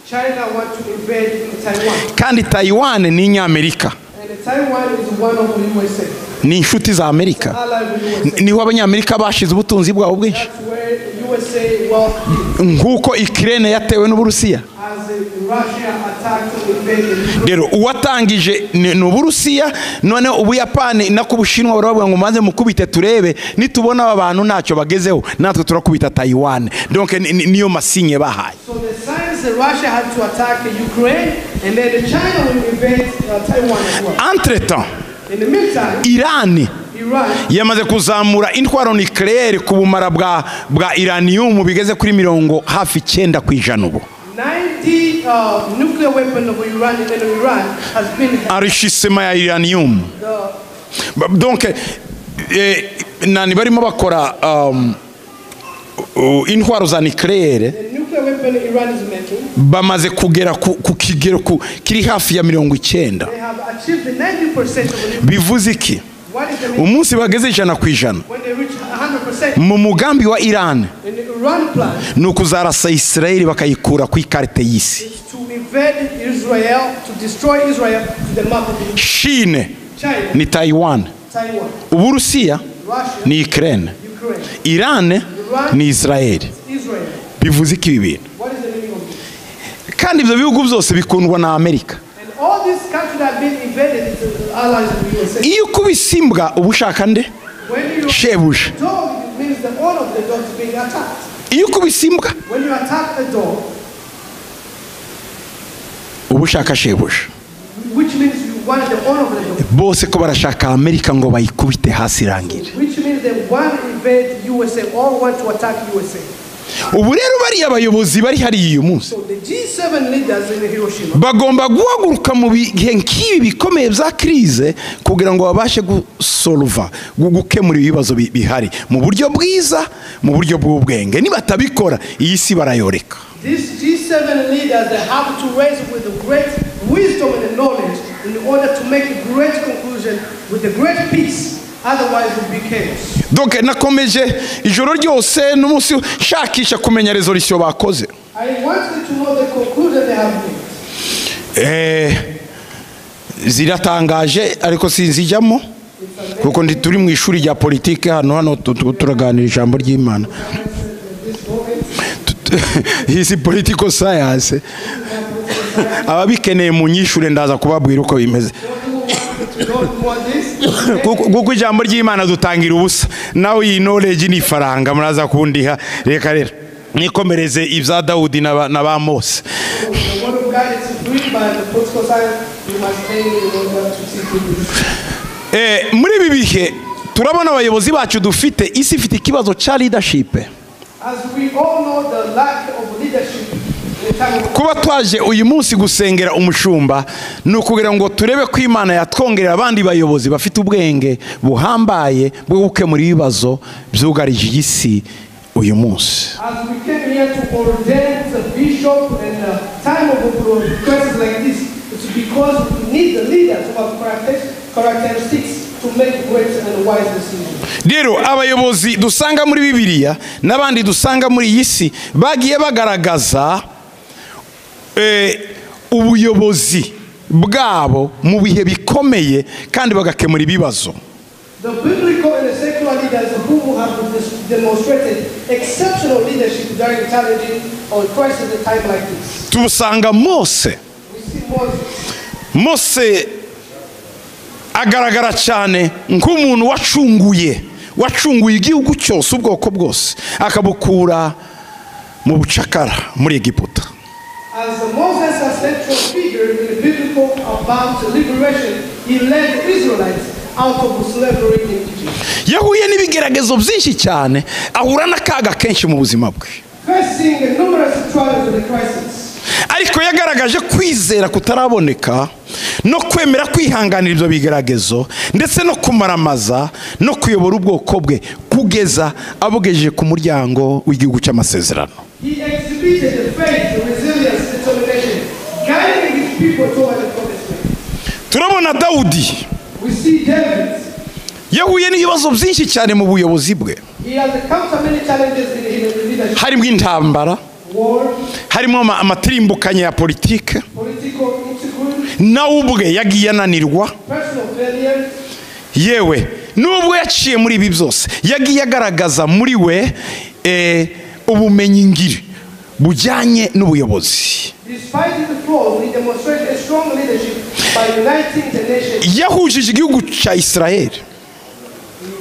China want to invade Taiwan. Kandi Taiwan ni inyamerika. And Taiwan is one of the USA, Ni inshuti za Amerika. ally with USA. Niho abanyamerika bashize ubutunzi bwabo bwinshi, That's where USA wealth is. nk'uko Ukraine yatewe n'Uburusiya. As Russia attacked to invade the Ukraine. Rero uwatangije ni Uburusiya, noneho Ubuyapani nako Ubushinwa baravuga ngo maze mukubite turebe, nitubona aba bantu ntacyo bagezeho natwe turakubita Taiwan. Donc niyo masinye bahaye. So the signs that Russia had to attack Ukraine, and then China will invade Taiwan as well. Entre temps, In the meantime, Irani Iran yamaze kuzamura intwaro nucléaire ku bumara bwa uranium bigeze kuri 90% ubu. 90 nuclear weapon of Iran in Iran has been Enrichissement ya uranium. the Donc nani barimo bakora intwaro za nucléaire, the nuclear weapon Iran is making. Bamaze kugera ku kigero kiri hafi ya 90. They have achieved the 90% of the nuclear. Bivuze iki? What is the meaning? Umunsi bageze 100%, When they reach 100% mu mugambi wa Iran in the Iran plan ni ukuzarasa Israel bakayikura ku ikarite y'isi. is to invade Israel, to destroy Israel to the map of the Chine China, ni Taiwan, Taiwan, Uburusiya Russia, ni Ukraine, Ukraine, Iran ni Israel. Israel. Bivuze iki ibi bintu? What is the meaning of this? Kandi ibyo bihugu byose bikundwa na Amerika. And all these countries that have been invaded is allies of the USA. Iyo ukubise imbwa uba ushaka nde? When you Shebuja. Dog, it means the owner of the dog is being attacked. Iyo ukubise imbwa When you attack a dog, uba ushaka shebuja. Which means you want the owner of the dog. Bose ko barashaka Amerika ngo bayikubite hasi irangire. Which means they want to invade USA or want to attack USA. Ubu rero bariya abayobozi bari hariya uyu munsi So the G7 leaders in Hiroshima bagomba guhaguruka mu bihe nk'ibi bikomeye bya crise kugira ngo babashe gusolva, gukemura ibibazo bihari mu buryo bwiza, mu buryo bw'ubwenge. Nibatabikora iyi si barayoreka. These G7 leaders, they have to raise with great wisdom and knowledge in order to make a great conclusion with a great peace. Otherwise, it will be chaos. Donc nakomeje ijoro ryose n'umunsi nshakisha kumenya resolution bakoze. I wanted to know the conclusion they have made. Ziratangaje ariko sinzijyamo kuko ndi turi mu ishuri rya politike hano turaganira ijambo ry'Imana. Hisi political science. Ababikeneye mu nyishure ndaza kubabwira uko bimeze. Kuko ijambo ry'Imana dutangira ubusa nawe iyi knowledge ni faranga muraza kundiha. Reka rero nikomereze ibya Daudi na ba Mose. Muri ibi bihe turabona abayobozi bacu dufite isi ifite ikibazo cha leadership. As we all know the lack of leadership. Kuba twaje uyu munsi gusengera umushumba ni ukugira ngo turebe ko Imana yatwongerera abandi bayobozi bafite ubwenge buhambaye bwo gukemura ibibazo byugarije isi uyu munsi. As we came here to ordain the bishop and the time of crisis like this, it's because we need the leaders who have characteristics to make great and wise decisions. Rero abayobozi dusanga muri Bibiliya n'abandi dusanga muri iyi si bagiye bagaragaza ubuyobozi bwabo mu bihe bikomeye kandi bagakemura ibibazo. The biblical and the secular leaders who have demonstrated exceptional leadership during challenging or crisis at a time like this. Tubusanga Mose. We see Moses. Mose agaragara cyane nk'umuntu wacunguye igihugu cyose ubwoko bwose akabukura mu bucakara muri Egiputa. As Moses, a central figure in the biblical about liberation, he led the Israelites out of slavery in Egypt. Yahuye n'ibigeragezo byinshi cyane, ahura n'akaga kenshi mu buzima bwe. Facing numerous trials and crises. Ariko yagaragaje kwizera kutaraboneka no kwemera kwihanganira ibyo bigeragezo ndetse no kumaramaza no kuyobora ubwoko bwe kugeza abugejeje ku muryango w'igihugu cy'amasezerano. He exhibited the faith, resilience, determination, guiding his people toward the promised land. Turabona Daudi. We see David. Yahuye n'ibibazo byinshi cyane mu buyobozi bwe. He has encountered many challenges in his leadership. Harimo intambara, war, harimo amatirimbukanye ya politike, political intrigue, nawe ubwe yagiye ananirwa. Personal failures. Yewe nubwo yaciye muri ibi byose yagiye agaragaza muri we ubumenyi ngiri bujyanye n'ubuyobozi. Despite the flaws, he demonstrated a strong leadership by uniting the nation. Yahujije igihugu cya Israel.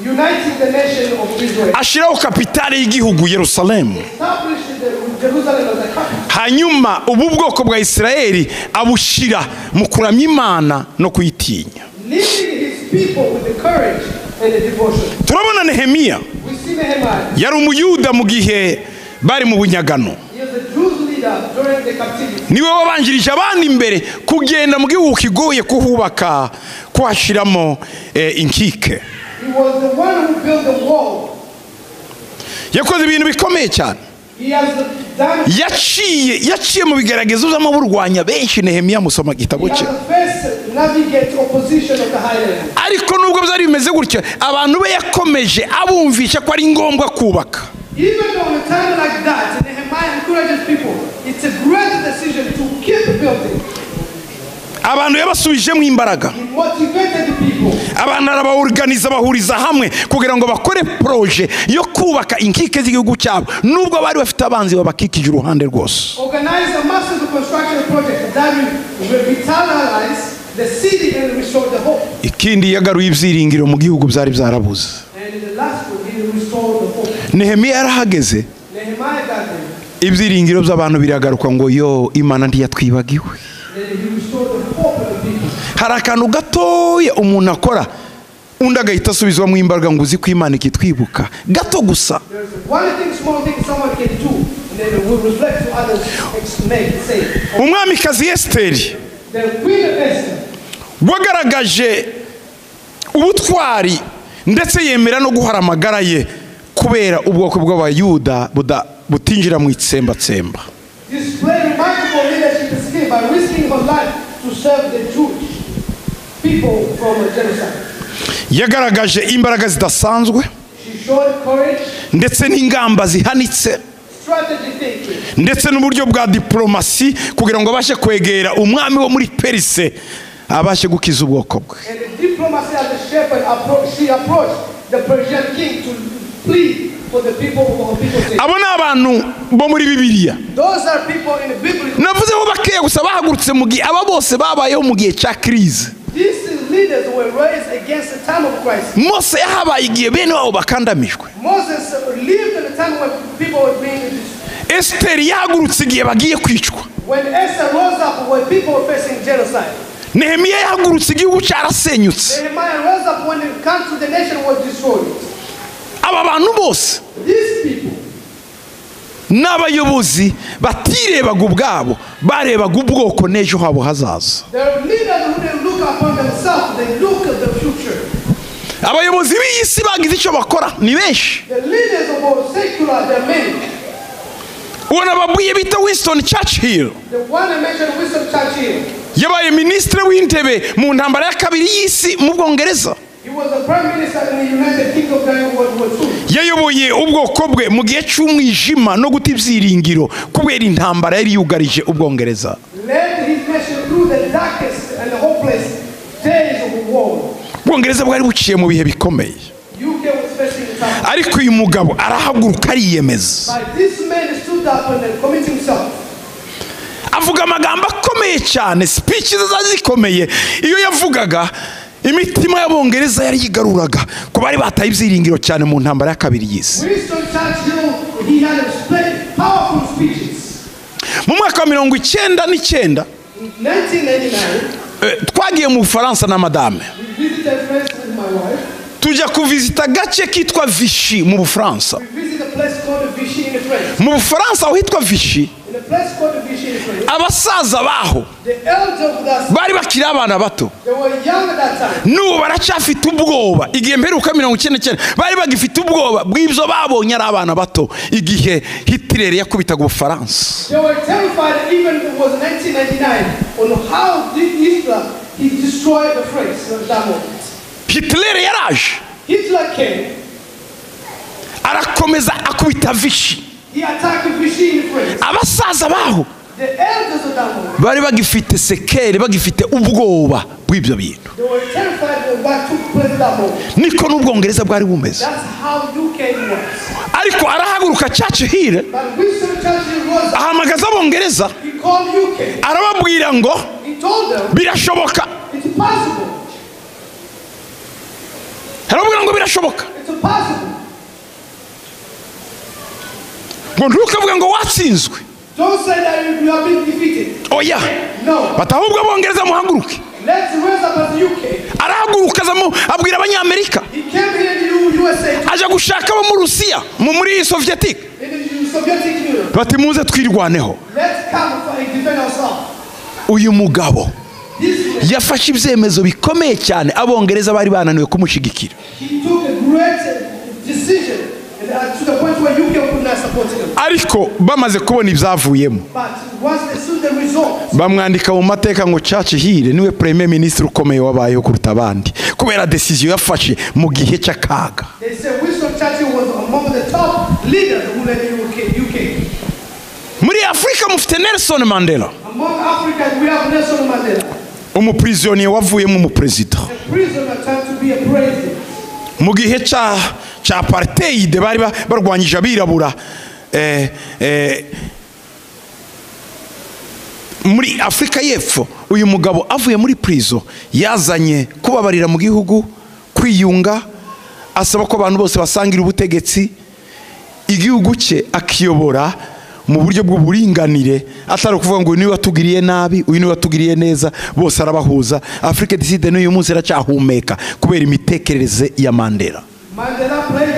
Uniting the nation of Israel. Ashiraho kapitale y'igihugu Yerusalemu. Established Jerusalem as a capital. Hanyuma ubu bwoko bwa Israel abushira mu kuramya Imana no kuyitinya. Leading his people with the courage and the devotion. Turabona Nehemiya. We see Nehemiah. Yari umuyuda mu gihe bari mu bunyagano. He is a Jewish leader during the captivity. Niwe wabanjirije abandi imbere kugenda mu gihugu kigoye kuhubaka, kuhashiramo inkike. He was the one who built the wall. Yakoze ibintu bikomeye cyane. He has done. Yaciye mu bigeragezo by'amaburwanya benshi. Nehemiya musoma igitabo cye. He has faced navigate opposition of the high level. Ariko nubwo byari bimeze gutyo abantu be yakomeje abumvisha ko ari ngombwa kubaka. Even though in a time like that, Nehemiah encourages people. It's a great decision to keep building. Abantu yabasubijemo imbaraga. He motivated the people. Abantu arabaorganiza bahuriza hamwe kugira ngo bakore projet yo kubaka inkike z'igihugu cyabo nubwo bari bafite abanzi babakikije uruhande rwose. Organize a massive construction project that will revitalize the city and restored the hope. Ikindi yagaruye ibyiringiro mu gihugu byari byarabuze. And in the last one, he restored the hope. Nehemiya yarahageze. Nehemiah got there. Ibyiringiro by'abantu biragaruka ngo yo Imana ntiyatwibagiwe. Then he restored the hope of the people. Hari akantu gatoya umuntu akora undi agahita asubizwamo imbaraga ngo uzi ko Imana ikitwibuka gato gusa. There's one thing, small thing someone can do, and then it will reflect to others and make say. Umwamikazi Esiteri The Queen of Esther wagaragaje ubutwari ndetse yemera no guhara amagara ye kubera ubwoko bw'Abayuda butinjira mu itsembatsemba. displayed remarkable leadership skill by risking her life to serve the Jewish people from a genocide. Yagaragaje imbaraga zidasanzwe She showed courage, ndetse n'ingamba zihanitse strategy thinking, ndetse n'uburyo bwa diplomasi kugira ngo abashe kwegera umwami wo muri Perise abashe gukiza ubwoko bwe. and the diplomacy as a shepherd she approached the Persian king to plead for the people of her people's sake. Abo ni abantu bo muri Bibiliya. Those are people in the biblical. Navuze bo bakeya gusa bahagurutse mu gihe aba bose babayeho mu gihe cya crise. These leaders were raised against the time of crisis. Mose yahabaye igihe bene wabo bakandamijwe. Moses lived in a time when people were being Esiteri yahagurutse igihe bagiye kwicwa. When Esther rose up when people were facing genocide. Nehemiya yahagurutse igihugu cyarasenyutse. Nehemiah rose up when the country, the nation was destroyed. Aba bantu bose These people n'abayobozi batirebaga ubwabo barebaga ubwoko n'ejo habo hazaza. There are leaders who they look upon themselves, they look at the future. Abayobozi b'iyi si bagize icyo bakora ni benshi. The leaders of all secular, they're many. Uwo nababwiye bita Winston Churchill The one I mentioned, Winston Churchill, yabaye minisitiri w'intebe mu ntambara ya kabiri y'isi mu Bwongereza. he was the prime minister in the United Kingdom during World War II. Yayoboye ubwoko bwe mu gihe cy'umwijima no guta ibyiringiro kubera intambara yari yugarije Ubwongereza. Led his nation through the darkest and the hopeless days of war. Ubwongereza bwari buciye mu bihe bikomeye. UK was facing a tough. Ariko uyu mugabo arahaguruka ariyemeza. But this man stood up and then commit himself. Avuga amagambo akomeye cyane, speech ze zari zikomeye. Iyo yavugaga imitima y'Abongereza yari yigaruraga ku bari bataye ibyiringiro cyane mu ntambara ya kabiri y'isi. Winston Churchill, he had a powerful speeches. Mu mwaka wa 1999 In 1999, twagiye mu Bufaransa na madame. we visited France with my wife. Tujya kuvizita agace kitwa Vichy mu Bufaransa. We visited a place called Vichy in France. Mu Bufaransa aho hitwa Vichy, In a place called Vichy in France, abasaza baho the elders of that bari bakiri abana bato. they were young at that time. N'ubu baracyafite ubwoba. Igihe mperuka 99 bari bagifite ubwoba bw'ibyo babonye ari abana bato igihe Hitler yakubitaga Ubufaransa. They were terrified even it was 1999 on how did Hitler he destroyed the France at that moment. Hitler yaraje Hitler came, arakomeza akubita Vichy. he attacked Vichy in France. Abasaza baho The elders of that moment, bari bagifite sekere, bagifite ubwoba bw'ibyo bintu. they were terrified of what took place at that moment. Niko n'Ubwongereza bwari bumeze. That's how UK was. Ariko arahaguruka Churchill But Winston Churchill rose up, ahamagaza Abongereza he called UK. arababwira ngo He told them birashoboka. it's possible. Arababwira ngo birashoboka. It's possible. Ngo ntukavuge ngo watsinzwe. Don't say that you have been defeated. Oya. No. Bati ahubwo Abongereza muhaguruke. Let's raise up as UK. Arahaguruka azamo abwira Abanyamerika. He came here in the USA, Aja gushaka abo mu Rusiya, muri Soviétique. in the Soviet Union. Bati muze twirwaneho. Let's come and defend ourselves. Uyu mugabo This man, yafashe ibyemezo bikomeye cyane Abongereza bari bananiwe kumushigikira. he took a great decision and to the point where UK could not support him. Ariko bamaze kubona ibyavuyemo But once they saw the result, bamwandika mu mateka ngo Churchill niwe premier ministre ukomeye wabayeho kuruta abandi kubera decision yafashe mu gihe cy'akaga. they say Winston Churchill was among the top leaders who led the UK. Muri Afrika mufite Nelson Mandela, Among Africans, we have Nelson Mandela, umuprisonnier wavuyemo umuperezida. a prisoner turned to be a president. Mu gihe cya apartheid bari barwanyije abirabura, Muri Afurika y'Epfo, uyu mugabo avuye muri prison yazanye kubabarira mu gihugu, kwiyunga, asaba ko abantu bose basangira ubutegetsi, igihugu cye akiyobora mu buryo bw'uburinganire, atari ukuvuga ngo uyu niwe watugiriye nabi, uyu niwe watugiriye neza, bose arabahuza. Afrique du Sud n'uyu munsi iracyahumeka kubera imitekerereze ya Mandela. Mandela played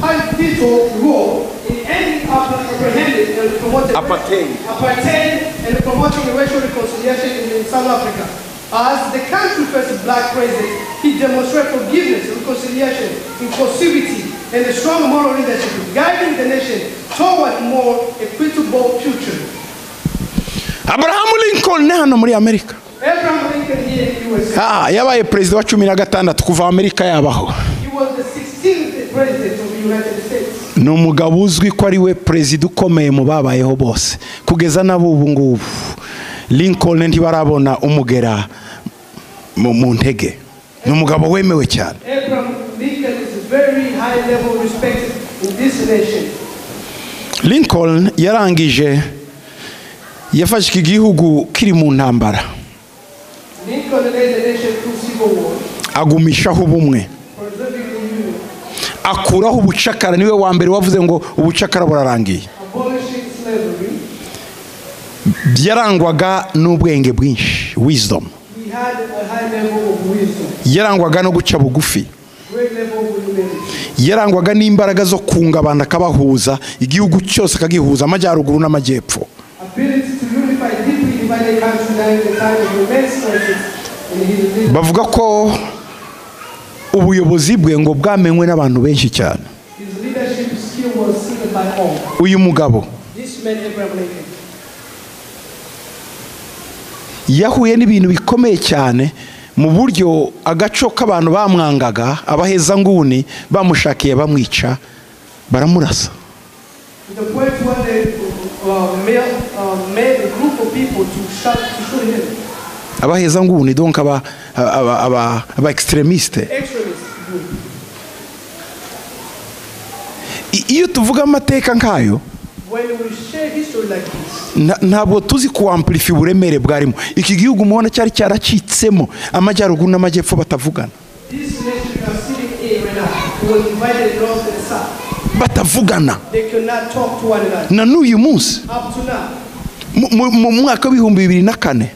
a pivotal role in ending and promoted apartheid and promoting racial reconciliation in South Africa. As the country's first black president, he demonstrated forgiveness, reconciliation, inclusivity, and a strong moral leadership, guiding the nation toward a more equitable future. Abraham Lincoln hano muri Amerika. Abraham Lincoln here in the USA. Yabaye perezida wa 16 kuva Amerika yabaho. He was the 16th president of the United States. Ni umugabo uzwi ko ari we perezida ukomeye mu babayeho bose kugeza n'abubu ngubu. Lincoln ntibarabona umugera mu ntege. Ni umugabo wemewe cyane. Abraham Lincoln is very high level respected in this nation. Lincoln yarangije yafashe iki gihugu kiri mu ntambara. Lincoln led the nation through civil war. Agumishaho ubumwe. Preserving the union. Akuraho ubucakara, niwe wa mbere wavuze ngo ubucakara burarangiye. Abolishing slavery. Yarangwaga n'ubwenge bwinshi, wisdom. He had a high level of wisdom. Yarangwaga no guca bugufi. Great level of humility. Yarangwaga n'imbaraga zo kunga abantu akabahuza, igihugu cyose akagihuza, amajyaruguru n'amajyepfo. Ability to unify deeply divided country during the time of immense crisis in his leadership. Bavuga ko ubuyobozi bwe ngo bwamenywe n'abantu benshi cyane. His leadership skill was seen by all. Uyu mugabo This man, Abraham Lincoln, yahuye n'ibintu bikomeye cyane mu buryo agaco k'abantu bamwangaga, abahezanguni bamushakiye bamwica, baramurasa. To the point where they made a group of people to shoot him. Abahezanguni donc aba aba aba aba extrémistes. Extremist group. Iyo tuvuga amateka nkayo, When we share history like this, ntabwo tuzi kuamplify uburemere bwarimo. Iki gihugu mubona cyari cyaracitsemo amajyaruguru n'amajyepfo batavugana. This nation we are sitting in right now was divided north and south. Batavugana. They cannot talk to one another. Na n'uyu munsi Up to now, mu mwaka w'2004 in 2004,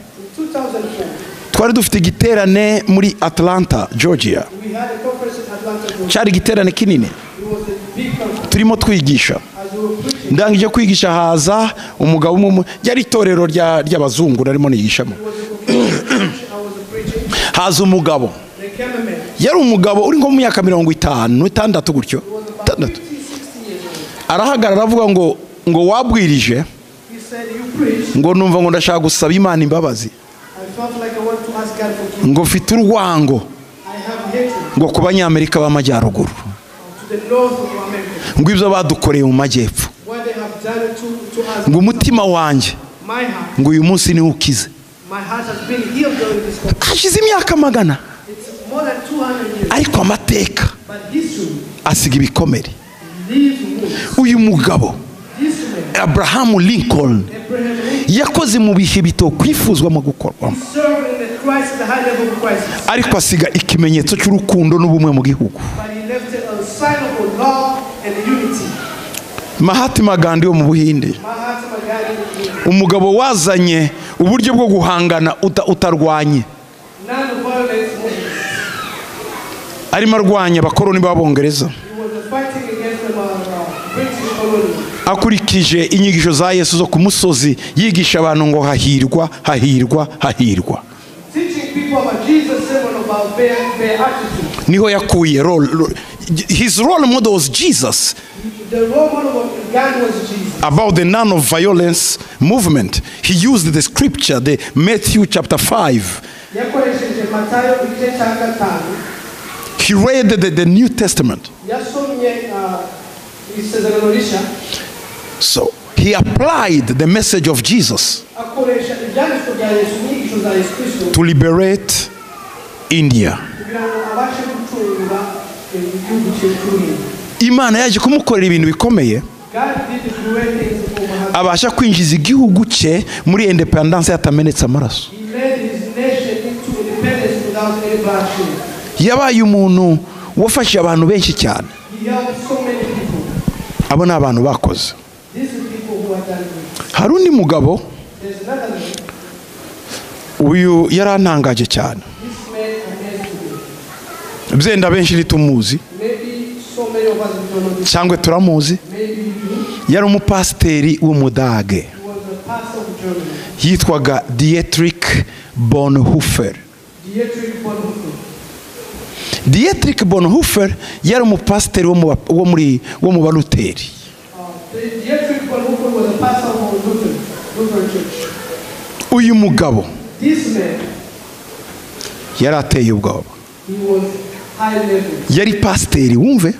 twari dufite igiterane muri Atlanta, Georgia. we had a conference in Atlanta, Georgia. Cyari igiterane kinini. It was a big conference. Turimo twigisha. As we were preaching, Ndangije kwigisha haza umugabo umwe, ryari itorero ry'abazungu narimo nigishamo. it was a church I was preaching. Haza umugabo. There came a man. Yari umugabo uri nko mu myaka 56 gutyo. He was about Itandatu. 50, 60 years old. Arahagarara avuga ngo ngo wabwirije, He said, "You preached. ngo numva ngo ndashaka gusaba Imana imbabazi, I felt like I want to ask God forgiveness. ngo mfite urwango I have hatred ngo ku banyamerika b'amajyaruguru, to the north of America. ngo ibyo badukoreye mu majyepfo, What they have done to us. ngo umutima wanjye My heart, ngo uyu munsi niwo ukize." my heart has been healed during this conference. Hashize imyaka 100, It's more than 200 years. ariko amateka But history asiga ibikomere. leaves wounds. Uyu mugabo This man, Abraham Lincoln, Abraham Lincoln, yakoze mu bihe bitokwifuzwa mu gukorwamo, served in the crisis, the high level of crisis. ariko asiga ikimenyetso cy'urukundo n'ubumwe mu gihugu. But he left a sign of love and unity. Mahatma Gandhi wo mu Buhinde, Mahatma Gandhi, umugabo wazanye uburyo bwo guhangana utarwanye, non-violence movement. arimo arwanya abakoloni b'Abongereza He was fighting against the British colony. akurikije inyigisho za Yesu zo ku musozi, yigisha abantu ngo hahirwa, hahirwa, hahirwa. Teaching people about Jesus' sermon about their attitude. Niho yakuye role, his role model was Jesus. The role model of Gandhi was Jesus. About the non-violence movement, he used the scripture, the Matthew chapter 5. Yakoresheje Matayo igice cya 5. He read the New Testament. Yasomye isezerano rishya. So he applied the message of Jesus Akoresha ibyanditswe bya Yesu, inyigisho za Yesu Kristo, to liberate India. kugira ngo abashe gucungura igihugu cye cy'Ubuhinde. Imana yaje kumukorera ibintu bikomeye, God did great things for Mahatma. abasha kwinjiza igihugu cye cye muri independence yatamenetse amaraso. He led his nation into independence without any bloodshed. Yabaye umuntu wafashije abantu benshi cyane. He helped so many people. Abo ni abantu bakoze. These are people who have done good. Hari undi mugabo, There's another man. uyu yarantangaje cyane. This man amazed me. Byenda benshi ntitumuzi Maybe so many of us don't know this. cyangwa turamuzi. Maybe you do. Yari umupasiteri w'umudage, He was a pastor of Germany. yitwaga Dietrich Bonhoeffer. Dietrich Bonhoeffer. Dietrich Bonhoeffer yari umupasiteri wo mu ba- wo muri wo mu Baluteri. Dietrich Bonhoeffer was a pastor of Lutheran Church. Uyu mugabo This man, yari ateye ubwoba. he was high level. Yari pasiteri, wumve, He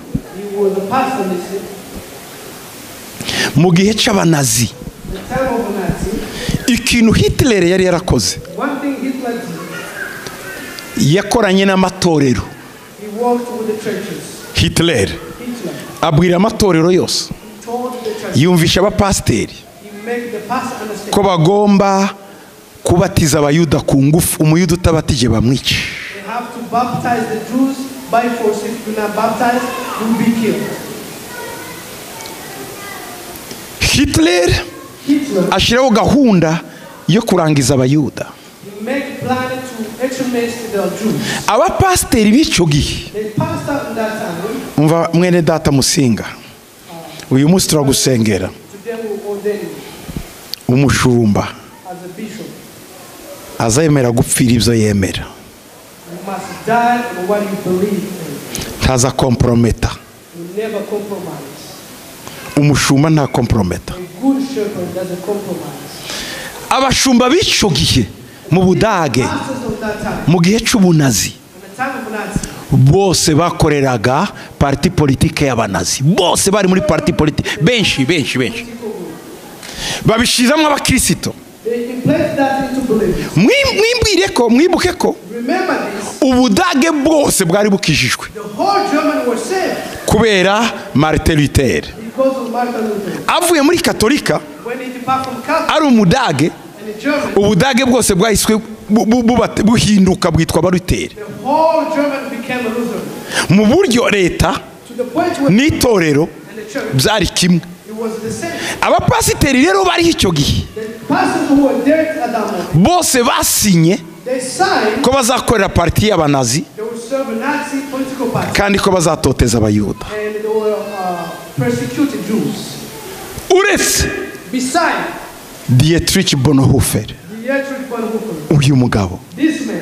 was a pastor, listen. mu gihe c'Abanazi. The time of the Nazi, Ikintu Hitler yari yarakoze, one thing Hitler did, yakoranye n'amatorero. he worked with the churches. Hitler Hitler abwira amatorero yose, he told the church, yumvisha abapasiteri he made the pastor understand ko bagomba kubatiza Abayuda ku ngufu, Umuyuda utabatije bamwice. they have to baptize the Jews by force. If you do not baptize, you will be killed. Hitler Hitler, ashyiraho gahunda yo kurangiza Abayuda. he made plan to exterminate the Jews. Abapasiteri b'icyo gihe, The pastor in that time, umva mwene data Musinga, uyu munsi turagusengera, today we ordain him umushumba as a bishop. azemera gupfira ibyo yemera, You must die on what you believe in. ntaza komprometa. You never compromise. Umushumba nta komprometa. A good shepherd doesn't compromise. Abashumba b'icyo gihe mu Budage, Pastors of that time, mu gihe c'Ubunazi, in the time of Nazi, bose bakoreraga parti politike y'Abanazi. Bose bari muri parti politike, benshi benshi benshi political group, babishizamo abakirisito. they implanted that into believers. Mwimbwire ko mwibuke ko Remember this, Ubudage bwose bwari bukijijwe the whole Germany was saved kubera Martin Luther. because of Martin Luther. Avuye muri Katolika When he departed from Catholic ari Umudage, and the German, Ubudage bwose bwahiswe buhinduka bwitwa Abaruteri, the whole German became a Lutheran. mu buryo leta To the point where n'itorero and the church, byari kimwe. it was the same. Abapasiteri rero bariho icyo gihe The pastors who were there at that moment, bose basinye they signed ko bazakorera parti y'Abanazi they would serve a Nazi political party kandi ko bazatoteza Abayuda, and they were persecuted Jews. uretse Besides Dietrich Bonhoeffer. Dietrich Bonhoeffer, Uyu mugabo this man,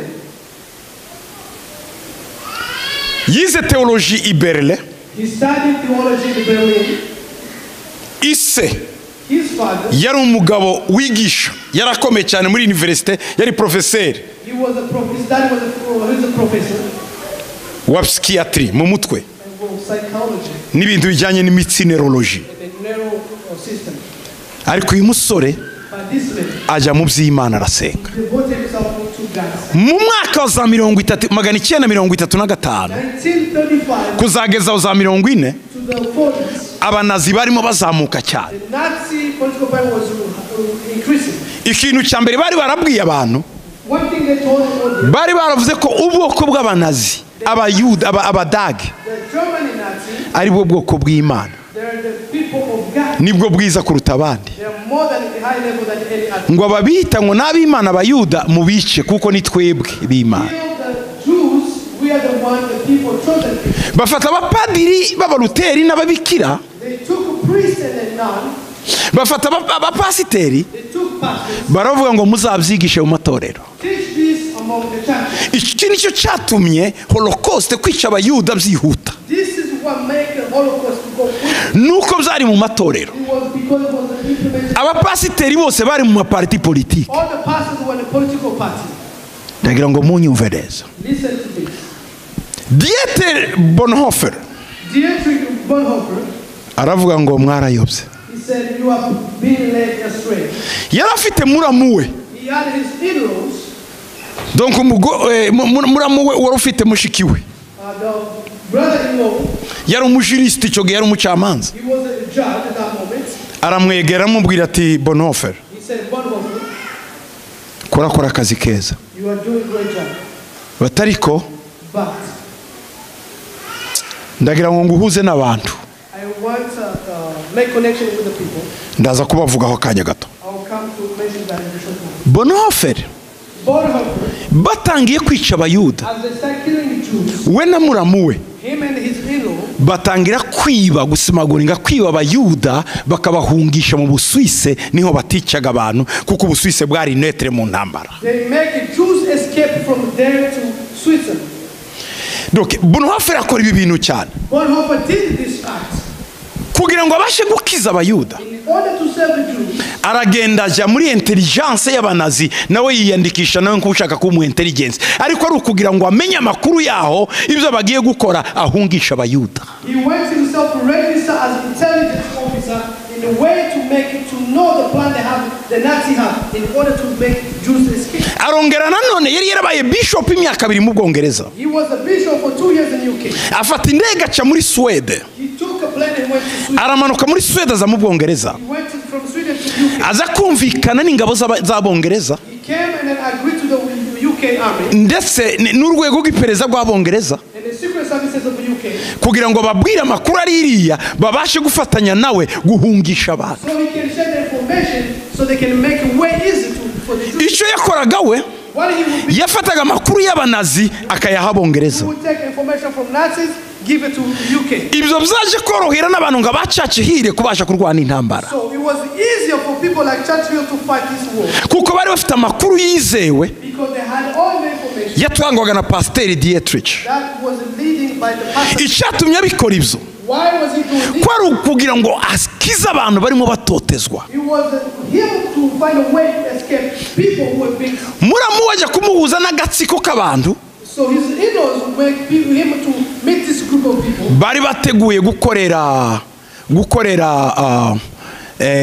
yize teoloji i Berlin. he studied theology in Berlin. Ise His father, yari umugabo wigisha, yarakomeye cyane muri universite, yari profeseri he was a his dad was a, he was a professor wa psychiatry mu mutwe and of psychology n'ibintu bijyanye n'imitsi, neurology. and the neural system. Ariko uyu musore But this man ajya mu by'Imana, arasenga. devoted himself to God. Mu mwaka wa za 1935 1935 kuzageza za 40, to the 40s, Abanazi barimo bazamuka cyane. the Nazi political party was increasing. Ikintu cya mbere bari barabwiye abantu, One thing they told the audience, bari baravuze ko ubwoko bw'Abanazi, Abayuda, Abadage, the Germany Nazi, ari bwo bwoko bw'Imana, they're the people of God. nibwo bwiza kuruta abandi, They're more than a high level than any other. ngo ababita ngo n'ab'Imana Abayuda mubice, kuko ni twebwe b'Imana. Kill the Jews, we are the one, the people, chosen people. Bafata abapadiri b'Abaruteri n'ababikira, They took a priest and a nun, bafata abapasiteri, they took pastors. baravuga ngo muzabyigishe mu matorero. Teach this among the churches. Iki nicyo cyatumye Holocaust, kwica Abayuda, byihuta. This is what made the Holocaust to go quick. Nuko byari mu matorero. It was because it was implemented. Abapasiteri bose bari mu maparti politike. All the pastors were in the political party. Ndagira ngo munyumve neza. Listen to this. Dieter Bonhoeffer Dietrich Bonhoeffer, aravuga ngo mwarayobye. he said, you are being led astray. Yari afite muramu we, He had his in-laws, donc muramu we wari ufite mushiki we, the brother-in-law, yari umujurisite icyo gihe, yari umucamanza. he was a judge at that moment. Aramwegera aramubwira ati: "Bonhoeffer, He said, Bonhoeffer, Kurakora akazi keza. You are doing great job. Batariko But ndagira ngo nguhuze n'abantu. I want to make connection with the people. Ndaza kubavugaho akanya gato. I will come to mention that in a short moment. Bonhoeffer Bonhoeffer, batangiye kwica abayuda, as they start killing the Jews, we na muramu we him and his in-law, batangira kwiba, gusimaguringa kwiba abayuda bakabahungisha mu Busuwise, niho baticaga abantu kuko Ubusuwise bwari netre mu ntambara. they make the Jews escape from there to Switzerland. Donc Bonhoeffer akora ibi bintu cyane Bonhoeffer did this act kugira ngo abashe gukiza abayuda. in order to save the Jews. Aragenda ajya muri intelligence y'abanazi, nawe yiyandikisha nawe nk'ushaka kuba umu intelligence, ariko ari ukugira ngo amenye amakuru yaho ibyo bagiye gukora ahungisha abayuda. He went himself to register as intelligence officer in a way to make it to know the plan they have, the Nazi have, in order to make Jews escape. Arongera nanone yari yarabaye bishop imyaka 2 mu Bwongereza. He was a bishop for 2 years in UK. Afata indege aca muri Swede. He took a plane and went to Sweden. Aramanuka muri Swede aza mu Bwongereza. He went from Sweden to UK. Aza kumvikana n'ingabo z'Abongereza He came and then agreed to the UK army ndetse n'urwego rw'iperereza rw'Abongereza and the secret services of the UK, kugira ngo babwire amakuru ari iriya babashe gufatanya nawe guhungisha abantu. so he can share the information so they can make it way easy for the Jews. Icyo yakoraga we, What he would be, yafataga amakuru y'abanazi akayaha Abongereza. he would take information from Nazis, give it to UK. Ibyo byaje korohera n'abantu ngo abacacihire kubasha kurwana intambara, So it was easier for people like Churchill to fight this war kuko bari bafite amakuru yizewe because they had all the information yatangwaga na Pasiteri Dietrich. that was leading by the pastor. Icyatumye abikora ibyo Why was he doing this? ko ari ukugira ngo akize abantu barimo batotezwa. It was him to find a way to escape people who were being. Muramu ajya kumuhuza n'agatsiko k'abantu So his in-laws make him to meet this group of people. bari bateguye gukorera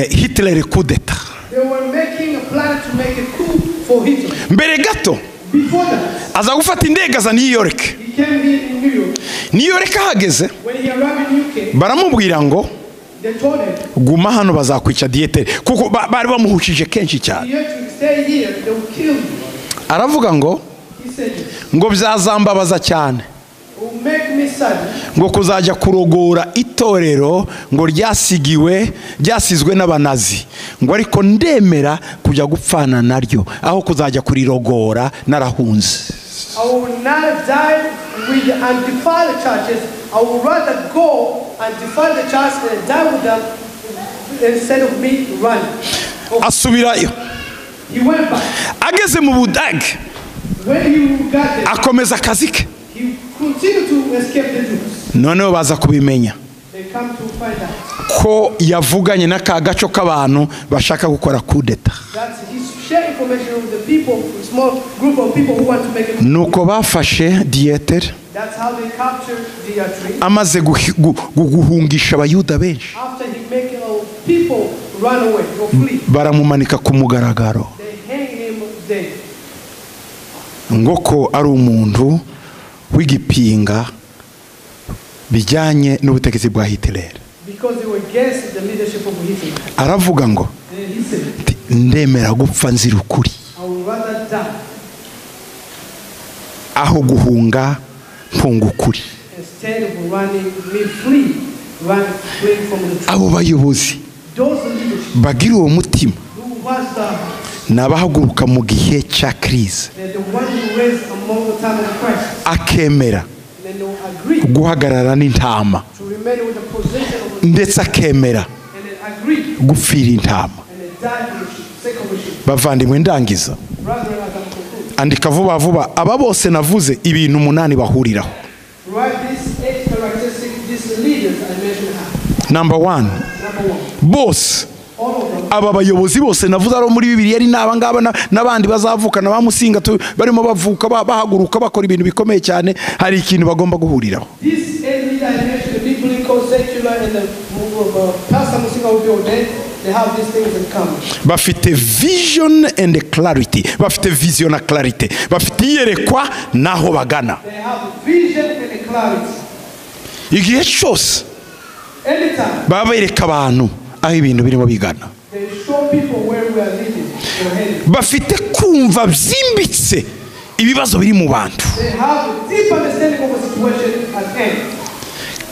Hitler kudeta. They were making a plan to make a coup for Hitler. Mbere gato Before that, aza gufata indege aza New York. he came here in New York. New York ahageze When he arrived in UK, baramubwira ngo they told him, guma hano bazakwica Dieter, kuko bari bamuhushije kenshi cyane. "You have to stay here, they will kill you." Aravuga ngo He said, ngo byazambabaza cyane "It will make me sad ngo kuzajya kurogora itorero ngo ryasigiwe ryasizwe n'abanazi, ngo ariko ndemera kujya gupfana naryo aho kuzajya kurirogora narahunze. I will not die with the undefiled churches. I would rather go and defile the church and die with them instead of me running." Asubirayo. He went back. Ageze mu Budage When he got there, akomeza akazi ke. he continued to escape the Jews. Noneho baza kubimenya They come to find out ko yavuganye n'aka gaco k'abantu bashaka gukora kudeta. that he shared information with the people, small group of people who want to make it. Nuko bafashe Dieter That's how they captured Dietrich. amaze guhungisha abayuda benshi, After he make people run away or flee, baramumanika ku mugaragaro they hang him dead. ngo ko ari umuntu w'igipinga bijyanye n'ubutegetsi bwa Hitler. Because they were against the leadership of Hitler. Aravuga ngo Then he said, ndemera gupfa nzira ukuri "I would rather die aho guhunga mpunga ukuri." instead of running me flee, run flee from the truth. Abo bayobozi Those leadership bagira uwo mutima who was the ni abahaguruka mu gihe cya crise, they're the one who raised among the time of crisis, akemera and then they will agree guhagarara n'intama, to remain with the position of the, ndetse akemera and then agree gupfira intama. and then die for the sheep, sake of the sheep. Bavandimwe ndangiza, Brethren, as I'm concluding, andika vuba vuba aba bose navuze ibintu 8 bahuriraho. write these 8 characteristics these leaders I mentioned have. Number 1, Number 1, bose all of them aba bayobozi bose navuze ari muri Bibiliya ari n'aba ngaba n'abandi bazavuka na bamusinga barimo bavuka bahaguruka bakora ibintu bikomeye cyane, hari ikintu bagomba guhuriraho. These 8 leaders I mentioned, the biblical, secular, and the Pastor Musinga will be ordained, they have these things in common. Bafite vision and clarity, bafite vision na clarity, bafite iyerekwa naho bagana. They have vision and clarity. Igihe cyose Anytime baba bereka abantu aho ibintu birimo bigana. they show people where we are leading. headed. Bafite kumva byimbitse ibibazo biri mu bantu. They have a deep understanding of the situation at hand.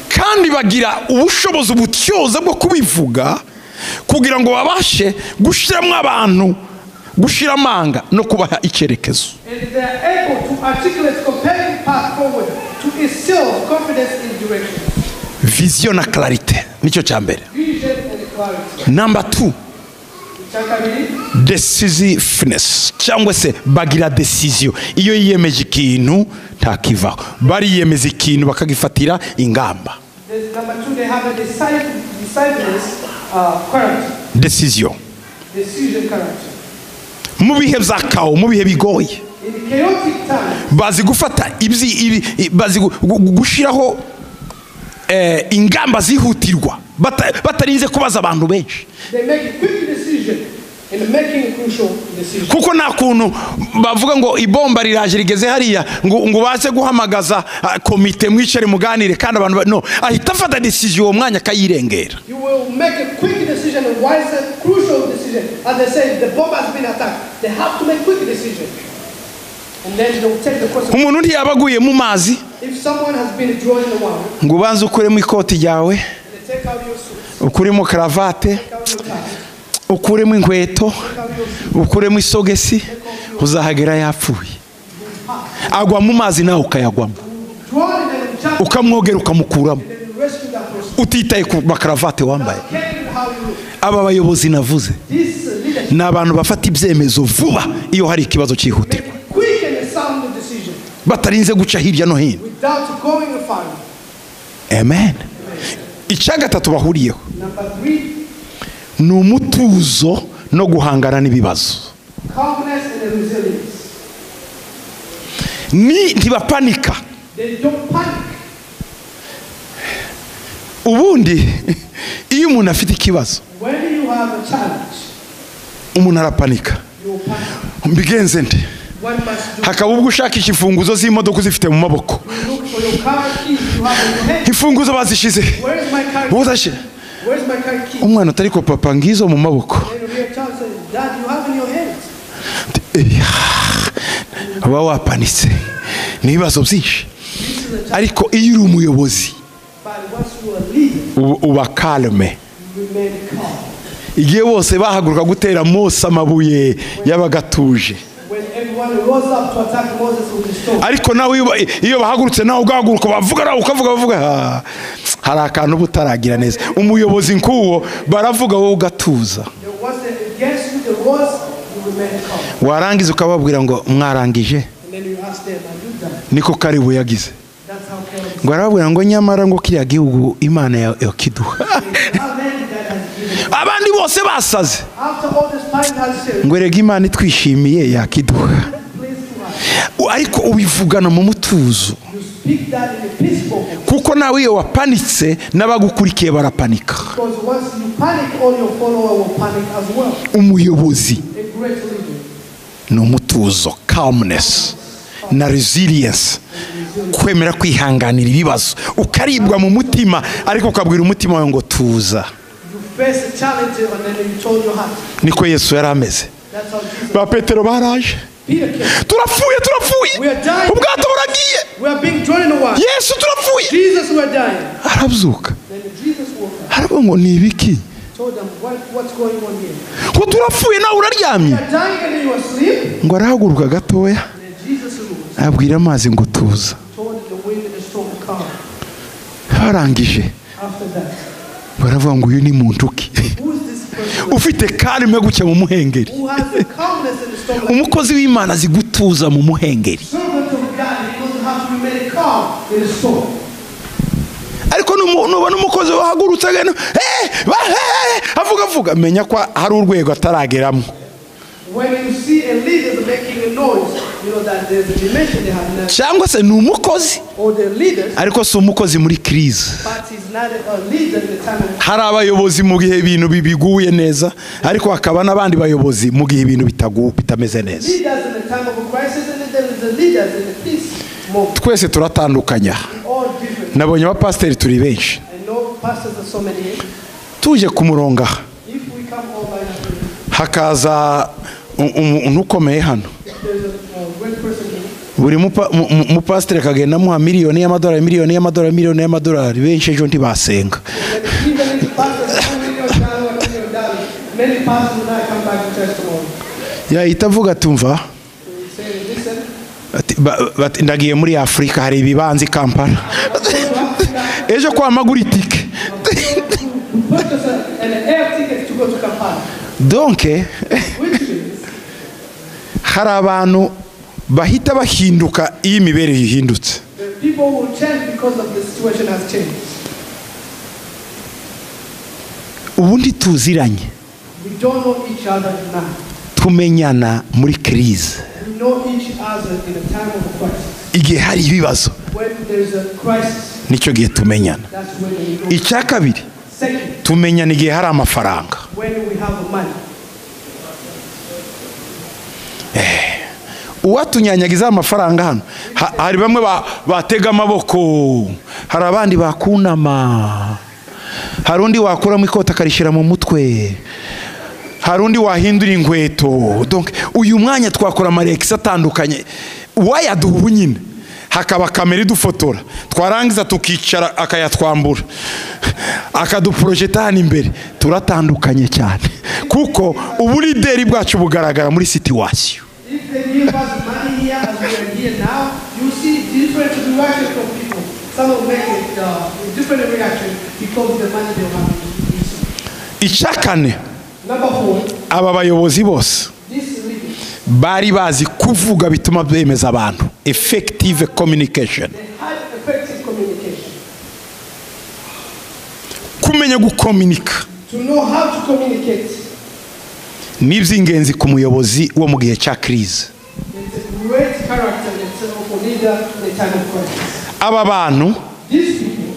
Kandi bagira ubushobozi ubutyoza bwo kubivuga kugira ngo babashe gushiramo abantu, gushira amanga no kubaha icyerekezo. And they are able to articulate compelling path forward to instill confidence in direction. Vision na clarité nicyo cya mbere. Vision and clarity. Number 2, Icya kabiri, decisiveness cyangwa se bagira decision. Iyo yiyemeje ikintu ntakivaho, bariyemeza ikintu bakagifatira ingamba. Number 2, they have a decisiveness character. Decision. Decision character. Mu bihe bya kawo, mu bihe bigoye, In chaotic times, bazi gufata bazi gushiraho ingamba zihutirwa batarinze kubaza abantu benshi. They make a quick decision in making a crucial decision. Kuko nta kuntu bavuga ngo ibomba riraje rigeze hariya ngo baze guhamagaza komite mwicare muganire kandi abantu no ahita afata decision uwo mwanya akayirengera. You will make a quick decision, a wise, crucial decision. As they say, the bomb has been attacked. They have to make quick decision. And then they'll take the consequence. Umuntu ntiyabaguye mu mazi If someone has been drawn in the water, ngo ubanze ukuremo ikoti ryawe, they take out your suit, ukuremo karavate, take out your tie, ukuremo inkweto, take out your shoes, ukuremo isogesi, uzahagera yapfuye. Agwa mu mazi nawe ukayagwamo, drawn and then jump ukamwogera ukamukuramo, and then rescue that person. utitaye ku makaravate wambaye. Caring how you look. Aba bayobozi navuze This leadership ni abantu bafata ibyemezo vuba iyo hari ikibazo cyihutirwa, make a quick and a sound decision batarinze guca hirya no hino. without going far. Amen. Icya gatatu bahuriyeho Number 3, ni umutuzo no guhangana n'ibibazo. calmness and resilience. Ni ntibapanika. They don't panic. Ubundi iyo umuntu afite ikibazo, When you have a challenge, umuntu arapanika. you panic. Mbigenze nte? What must do? Hakaba ubwo ushakisha imfunguzo z'imodoka uzifite mu maboko. You look for your car keys you have in your hand. Imfunguzo bazishize. Where is my car key? Uzashe. Where is my car key? Umwana utari ko papa ngizo mu maboko. Then your child says, Dad, you have in your hand. Uba wapanitse. Ni ibibazo byinshi. Ariko iyo uri umuyobozi, But once you are a leader, uba calme. you remain calm. Igihe bose bahaguruka gutera Mose amabuye yabagatuje. When everyone rose up to attack Moses with the stone, Ariko nawe iyo bahagurutse nawe ugahaguruka bavuga nawe ukavuga bavuga, hari akantu butaragira neza. Umuyobozi nkuwo baravuga wowe ugatuza. there was against you the rose, you remain calm. Warangiza ukababwira ngo mwarangije. And then you ask them, are you done? Niko Karibu yagize. That's how Caleb Ngo arababwira ngo nyamara ngo kiriya gihugu Imana yakiduha. How many that has given? Abandi bose basaze. After all this time has said, Ngo erega Imana itwishimiye yakiduha. please to us. Ariko ubivugana mu mutuzo. You speak that in a peaceful way. Kuko nawe iyo wapanitse n'abagukurikiye barapanika. Because once you panic, all your followers will panic as well. Umuyobozi A great leader ni umutuzo, calmness na resilience, kwemera kwihanganira ibibazo, ukaribwa mu mutima ariko ukabwira umutima wawe ngo tuza. You face a challenge and then you told your heart. Niko Yesu yari ameze. That's how Jesus. Ba Petero baraje, Peter came. turapfuye, turapfuye, We are dying. ubwato buragiye, We are being drawn in the water. Yesu turapfuye. Jesus, we are dying. Arabyuka Then Jesus woke up. aravuga ngo ni ibiki? Told them what's going on here. Ngo turapfuye nawe uraryamye. You are dying and you are asleep. Ngo arahaguruka gatoya Then Jesus rose. abwira amazi ngo tuza. Told the wind and the storm calm. Barangije After that, baravuga ngo uyu ni muntu ki who is this person ufite calme gutya mu muhengeri? who has the calmness in the storm? Like Umukozi w'Imana azi gutuza mu muhengeri. servant of God, he knows how to remain calm in the storm. Ariko nubona umukozi wahagurutse agenda avuga avuga, menya ko hari urwego atarageramo. When you see a leader making a noise, you know that there's a dimension they have not. Cyangwa se ni umukozi Or the leaders, ariko si umukozi muri crise. but he's not a leader in the time of. Hari abayobozi mu gihe ibintu bibiguye neza, ariko hakaba n'abandi bayobozi mu gihe ibintu bitameze neza. Leaders in the time of a crisis, and then there is the leaders in the peace moment. Twese turatandukanya. All different. Nabonye abapasiteri turi benshi. I know pastors are so many. Tuje ku murongo aha, If we come all by hakaza Umuntu ukomeye hano, buri mupasiteri akagenda amuha miliyoni y'amadolari, miliyoni y'amadolari, miliyoni y'amadolari, benshi ejo ntibasenga. Yahita avuga tumva ndagiye muri Afurika hari ibibanza i Kampala, ejo kwamagura itike. Donc hari abantu bahita bahinduka iyo imibereho ihindutse. Ubundi tuziranye, tumenyana muri crise, igihe hari ibibazo nicyo gihe tumenyana. Icya kabiri, tumenyana igihe hari amafaranga. Uwatunyanyagiza amafaranga hano, hari bamwe batega amaboko, hari abandi bakunama, hari undi wakuramo ikota akarishira mu mutwe, hari undi wahindura inkweto. Donc uyu mwanya twakora amarekisi atandukanye, wayaduha ubu nyine hakaba kamera idufotora, twarangiza tukicara akayatwambura akaduprojeta hano imbere. Turatandukanye cyane kuko ubulideri bwacu bugaragara muri situation. If they give us money here as we are here now, you see different reactions from people. Some will make it different reaction because of the money they have. Icya kane, Number 4, aba bayobozi bose this leader, bari bazi kuvuga bituma bemeza abantu, effective communication. They had effective communication. Kumenya gukominika To know how to communicate. ni iby'ingenzi ku muyobozi wo mu gihe cya crise. It's a great character of a leader in a time of crisis. Aba bantu These people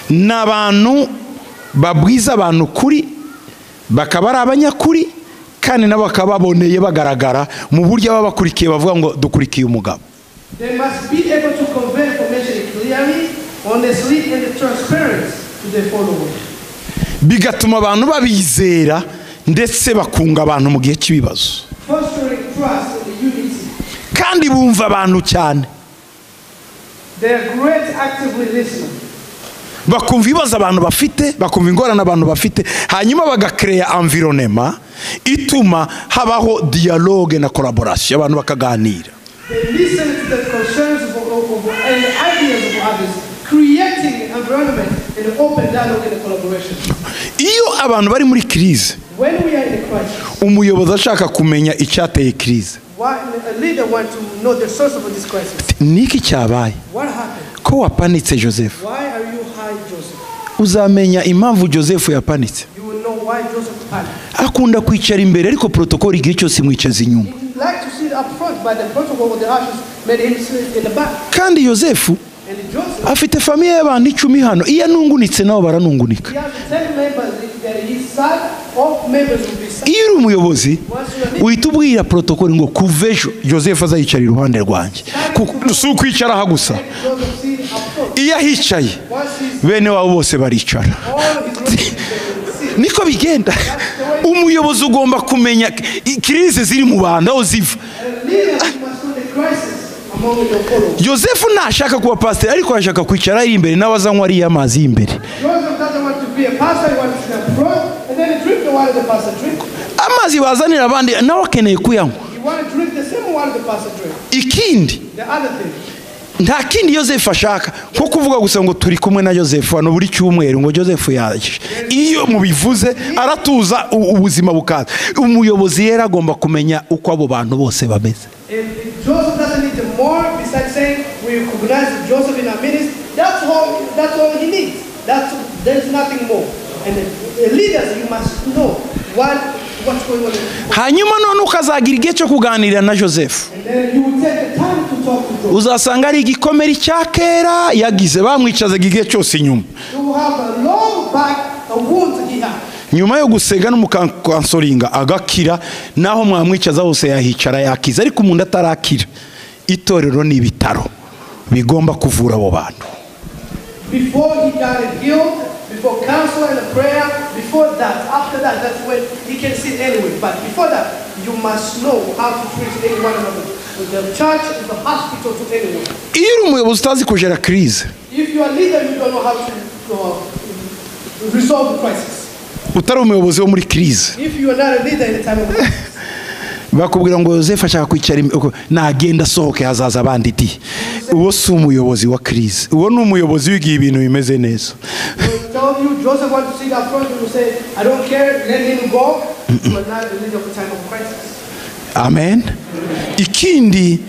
ni abantu babwiza abantu kuri, bakaba ari abanyakuri, kandi nabo bakaba baboneye bagaragara mu buryo baba bakurikiye bavuga ngo dukurikiye umugabo. They must be able to convey information clearly, honestly, and transparent to their followers. Bigatuma abantu babizera ndetse bakunga abantu mu gihe cy'ibibazo, Fostering trust and unity. kandi bumva abantu cyane. They are great actively listeners. Bakumva ibibazo abantu bafite, bakumva ingorane abantu bafite, hanyuma bagakereya environnement ituma habaho dialogue na collaboration, abantu bakaganira. They listen to the concerns and the ideas of others, creating an environment and open dialogue and collaboration. Iyo abantu bari muri crise, When we are in a crisis, umuyobozi ashaka kumenya icyateye crise. why a leader wants to know the source of this crisis. Niki cyabaye? What happened? Ko wapanitse Joseph? Why are you high, Joseph? Uzamenya impamvu Joseph yapanitse. You will know why Joseph panicked. Akunda kwicara imbere ariko protocol igihe cyose imwicaza inyuma. He liked to sit up front, but the protocol of the ushers made him sit in the back. Kandi Joseph And Joseph, afite famille y'abantu 10 hano, iyo anungunitse nabo baranungunika. he has 10 members that he's sad, all members will be sad. Iyo uri umuyobozi Once you are leader, uhita ubwira protocol ngo kuva ejo Joseph azayicara iruhande rwanjye, si ukwicara aha gusa. Joseph sit up front. Iyo ahicaye Once he's bene wabo bose baricara. all his relatives, they will sit. Niko bigenda. Umuyobozi ugomba kumenya crise ziri mu bantu aho ziva. And leaders must know the crisis among your followers. Joseph ntashaka kuba pasiteri ariko arashaka kwicara ari imbere nawe azanywa ariya amazi y'imbere. Joseph doesn't want to be a pastor, he wants to sit up front and then drink the water the pastor drink. Amazi bazanira abandi nawe akeneye kuyanywa. He want to drink the same water the pastor drink. Ikindi, The other thing, nta kindi Joseph ashaka nko kuvuga gusa ngo turi kumwe na Joseph hano buri cyumweru, ngo Joseph yaje. Iyo mubivuze aratuza, ubuzima bukaza. Umuyobozi rero agomba kumenya uko abo bantu bose bameze. If Joseph doesn't need more besides saying we recognize Joseph in our midst, that's all he needs. There's nothing more. And the leaders, you must know what's going on. Hanyuma none ukazagira igihe cyo kuganira na Joseph. And then you will take the time to talk to Joseph. Uzasanga ari igikomere cya kera yagize, bamwicazaga igihe cyose inyuma. You will have a long back, a wound he had. Nyuma yo gusenga n'umukansoringa agakira, naho mwamwicaza hose yahicara yakiza, ariko umuntu atarakira. Itorero ni ibitaro bigomba kuvura abo bantu. Before he got it healed, before Before counsel and prayer, before that, after that, that's when he can sit anyway. But before that, you must know how to treat any one another. The church is a hospital to anyone. Iyo uri umuyobozi utazi kujera crise, If you are a leader, you don't know how to resolve the crisis. Utari umuyobozi wo muri crise, If you are not a leader in the time of crisis, bakubwira ngo Yosefu ashaka kwicara nagenda asohoke hazaza abandi di. Uwo si umuyobozi wa crise, uwo ni umuyobozi w'igihe ibintu bimeze neza. They will tell you Joseph wants to sit up front, you will say, "I don't care, let him go." You are not the leader of the time of crisis. Amen. Ikindi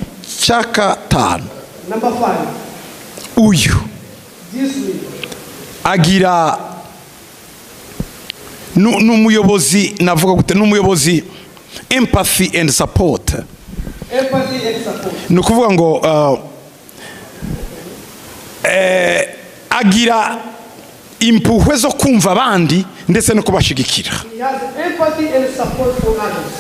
cya gatanu, Number 5, uyu this leader agira ni umuyobozi, navuga gute, ni umuyobozi empathy and support. Empathy and support. Ni ukuvuga ngo agira impuhwe zo kumva abandi ndetse no kubashigikira. He has empathy and support for others.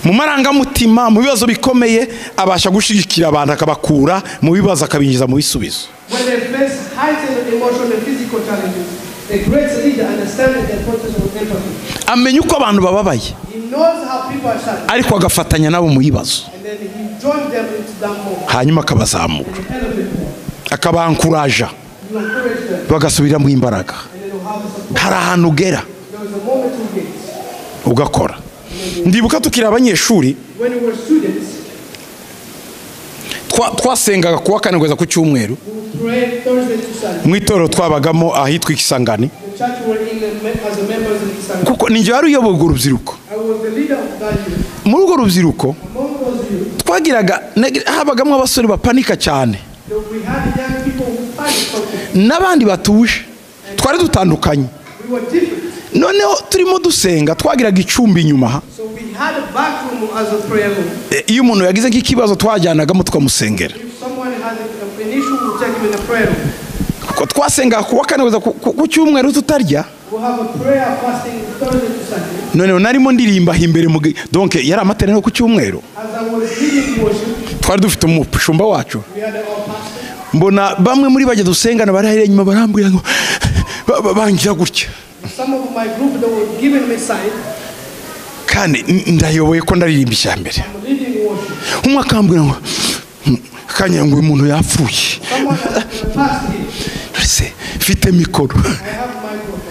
Mu marangamutima, mu bibazo bikomeye, abasha gushigikira abantu, akabakura mu bibazo akabinjiza mu bisubizo. When they face heightened emotional and physical challenges, a great leader understands the importance of empathy. Amenya uko abantu bababaye, He knows how people are sad, ariko agafatanya nabo mu bibazo, and then he joins them into that moment hanyuma akabazamura, and elevate them. akabankuraja, You encourage them, bagasubiramo imbaraga. And then you have the support. Hari ahantu ugera There is a moment you get. ugakora. Ndibuka tukiri abanyeshuri, When we were students, twasengaga kuwa kane kugeza ku cyumweru we would pray Thursday to Sunday. mu itorero twabagamo ahitwa Ikisangani, The church we were in as a members in Kisangani. kuko ninjye wari uyoboye urwo rubyiruko. I was the leader of that youth. Muri urwo rubyiruko Among those youth, twagiraga habagamo abasore bapanika cyane we had young people who panicked so quickly. n'abandi batuje, twari dutandukanye. We were different. Noneho turimo dusenga, twagiraga icumbi inyuma aha. So we had a back room as a prayer room. Iyo umuntu yagize nk'ikibazo twajyanagamo tukamusengera. If someone had an issue, we would take him in the prayer room. Kuko twasengaga kuwa kane kugeza ku cyumweru tutarya. We'll have a prayer fasting Thursday to Sunday. Noneho narimo ndirimba imbere mu donc yari amateraniro ku cyumweru. As I was leading worship, Twari dufite umushumba wacu. we had our pastor. Mbona bamwe muri bajya dusengana bari hariya inyuma barambwira ngo bangira gutya. Some of my group, they were giving me sign. Kandi ndayoboye ko ndaririmba icya mbere. I'm leading worship. Umwe akambwira ngo kanya ngo uyu muntu yapfuye. Someone has passed here. Ese mfite mikoro. I have microphone.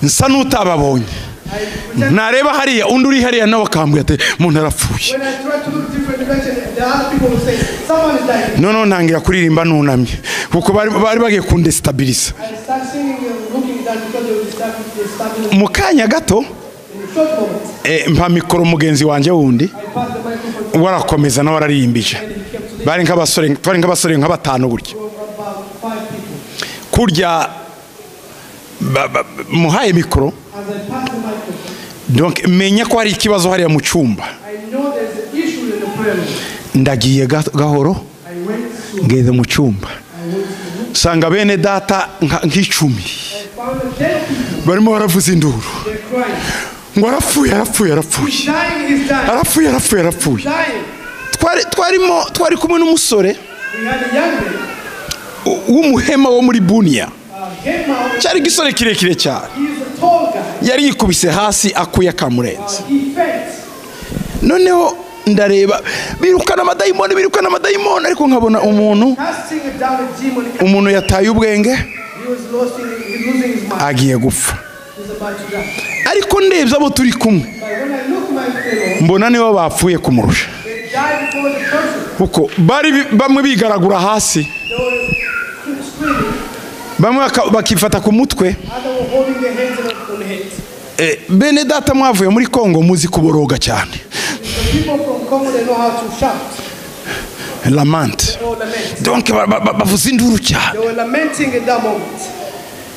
Nsa n'utababonye. I pretend Nareba hariya undi uri hariya nawe akambwira ati umuntu arapfuye. when I try to look different direction, the other people will say, "Someone is dying." Noneho ntangira kuririmba nunamye kuko bari bagiye kundestabiliza. I start singing and looking down because they will start destabilizing. Mu kanya gato, In a short moment, mpa mikoro mugenzi wanjye wundi, I passed the microphone warakomeza nawe araririmbije. and he kept leading. Bari nk'abasore, twari nk'abasore nka batanu gutya. We were about 5 people. Kurya muhaye mikoro, As I passed the microphone, donc menya ko hari ikibazo hariya mu cyumba. I know there's an issue in the prayer room. Ndagiye gahoro, I went to ngeze mu cyumba, I went to the room. sanga bene data nk'icumi I found 10 people. barimo baravuza induru They're crying. ngo arapfuye, arapfuye, arapfuye, He's dying, he's dying. arapfuye, arapfuye, arapfuye. Dying. Twarimo twari kumwe n'umusore We had a young man, w'umuhema wo muri Bunia. came out. Cyari igisore kirekire cyane. He's a tall guy. Yari yikubise hasi akuye akamurenze. He faints. Noneho ndareba birukana amadayimoni, birukana amadayimoni, ariko nkabona umuntu Casting down a demon. umuntu yataye ubwenge, He was losing his mind. agiye gupfa. He's about to die. Ariko ndebye abo turi kumwe, But when I look my fellow, mbona nibo bapfuye kumurusha, they died before the person. kuko bari bamwe bigaragura hasi, They were screaming. bamwe bakifata ku mutwe. Others were holding their hands on their heads. Bene data mwavuye muri Kongo muzi kuboroga cyane. The people from Congo, they know how to shout. Lament. They were lament. Donc bavuza induru cyane. They were lamenting at that moment.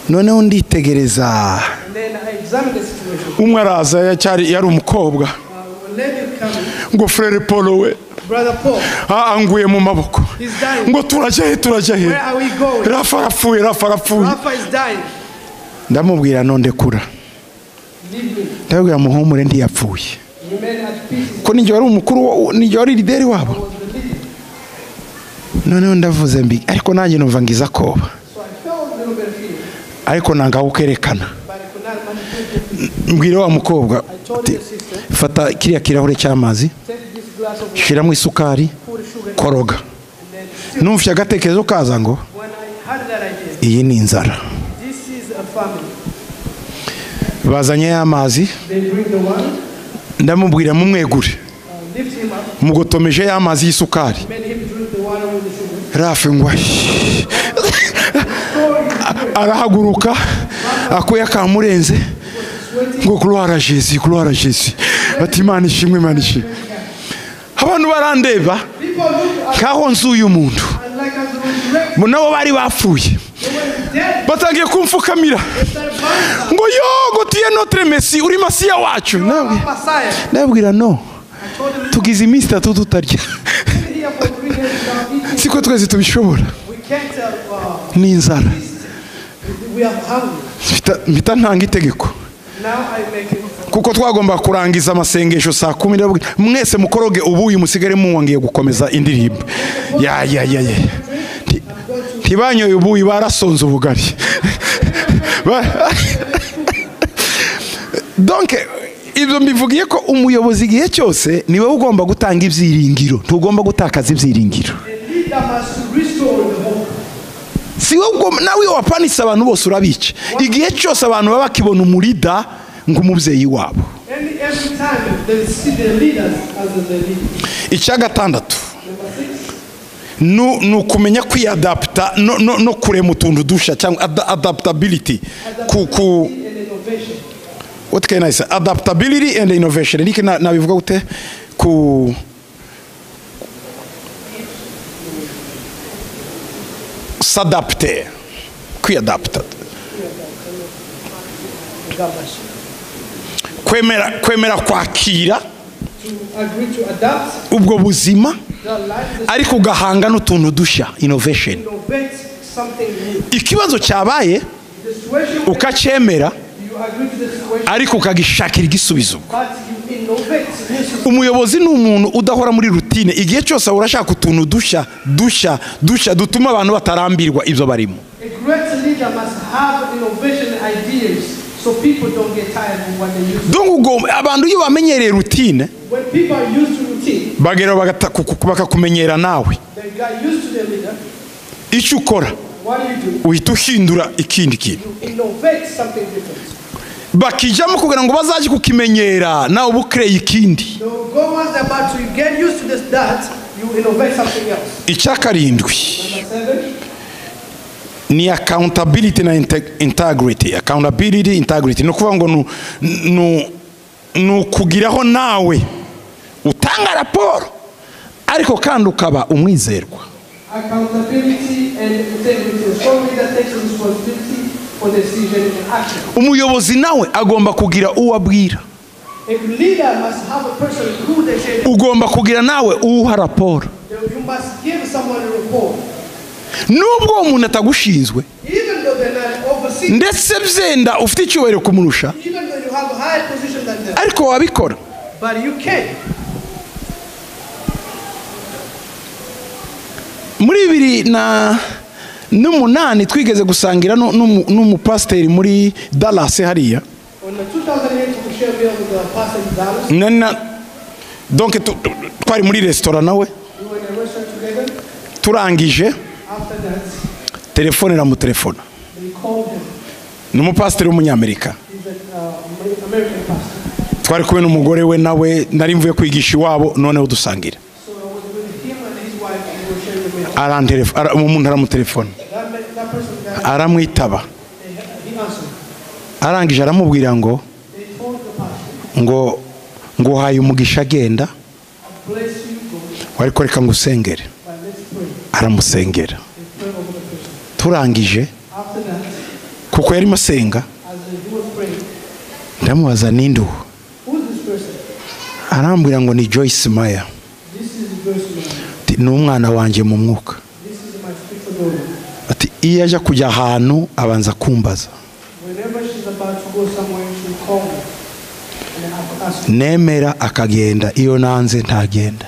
Noneho nditegereza. And then I examined the situation. Umwe araza yari umukobwa. A lady coming. Ngo Frere Paul we. Brother Paul. Anguye mu maboko. He's dying. Ngo turajya he, turajya he. Where are we going? Rafa arapfuye, Rafa arapfuye. Rafa is dying. Ndamubwira nonde kura. Leave me. Ndabwira muhumure ntiyapfuye. Remain at peace. Ko ninjye wari umukuru, ninjye wari leader wabo. I was the leader. Noneho ndavuze mbi, ariko nanjye numva ngiza koba. So I felt a little bit of fear. Ariko nanga kukerekana. Mbwira wa mukobwa, fata kiriya kirahure cy'amazi, shiramo isukari, koroga. Numvise agatekerezo kaza ngo iyi ni inzara. Bazanye y'amazi, ndamubwira mumwegure, mugotomeje y'amazi y'isukari. Rafe ngwa arahaguruka akuye akamurenze ngo gloire à Jésus, gloire à Jésus. Ati Imana ishimwe, Imana ishimwe. Abantu barandeba nkaho nzuye umuntu, nabo bari bapfuye batangiye kumfukamira ngo yo ngo tuye notre Messie, uri Masiya wacu. Nabwira no, tugize iminsi itatu tutarya, siko twese tubishobora, ni inzara. Mpita ntanga itegeko kuko twagomba kurangiza amasengesho saa 10. Mwese mukoroge ubuyi musigare muwangiye gukomeza indirimbo. Ya ya ya ya, ntibanyoye ubuyi, barasonze ubugari. Donc ibyo mbivugiye ko umuyobozi igihe cyose niwe ugomba gutanga ibyiringiro, ntugomba gutakaza ibyiringiro. Si wowe nawe wapanitse abantu bose urabica. Igihe cyose abantu baba bakibona umurida ngo umubyeyi wabo. Icya gatandatu ni ukumenya kwiyadapta no kurema utuntu dusha, cyangwa adaptability ku what can I say, adaptability and innovation. Niki nabivuga gute ku s'adapter, kwiyadapta, kwemera kwakira ubwo buzima, ariko ugahanga n'utuntu dusha, innovation. Ikibazo cyabaye ukacyemera ariko ukagishakira igisubizo. Umuyobozi ni umuntu udahora muri routine, igihe cyose ahora ashaka utuntu dusha dusha dusha dutuma abantu batarambirwa ibyo barimo. Donc abantu iyo bamenyereye routine bagera bakakumenyera nawe, icyo ukora uhita uhindura ikindi kintu, bakijamo kugira ngo bazaje kukimenyera nawe ubukreye ikindi. Icya karindwi ni accountability na integrity. Accountability, integrity no kuvuga ngo nukugiraho nawe utanga raporo ariko kandi ukaba umwizerwa. Accountability and integrity. So leader takes responsibility for decision and action. Umuyobozi nawe agomba kugira uwo abwira. A leader must have a person who they say. Ugomba kugira nawe uha raporo. You must give someone a report. Nubwo umuntu atagushinzwe, even though they're not overseas, ndetse byenda ufite icyubahiro kumurusha, even though you have a higher position than them, ariko wabikora. But you can. Muri 2008 twigeze gusangira n'umupasiteri muri Dallas hariya. Donc twari muri restaurant nawe, turangije telefone iramutelefona. Ni umupasiteri w'umunyamerika, twari kumwe n'umugore we nawe, nari mvuye kwigisha iwabo, noneho dusangira. Umuntu aramutelefona, aramwitaba, arangije aramubwira ngo ngo nguhaye umugisha agenda, ariko reka ngusengere. Aramusengera. Turangije, kuko yarimo asenga, ndamubaza ninde uwo, arambwira ngo ni Joyce Meyer, ni umwana wanjye mu mwuka. Ati iyo ajya kujya ahantu abanza kumbaza, nemera akagenda, iyo nanze ntagenda.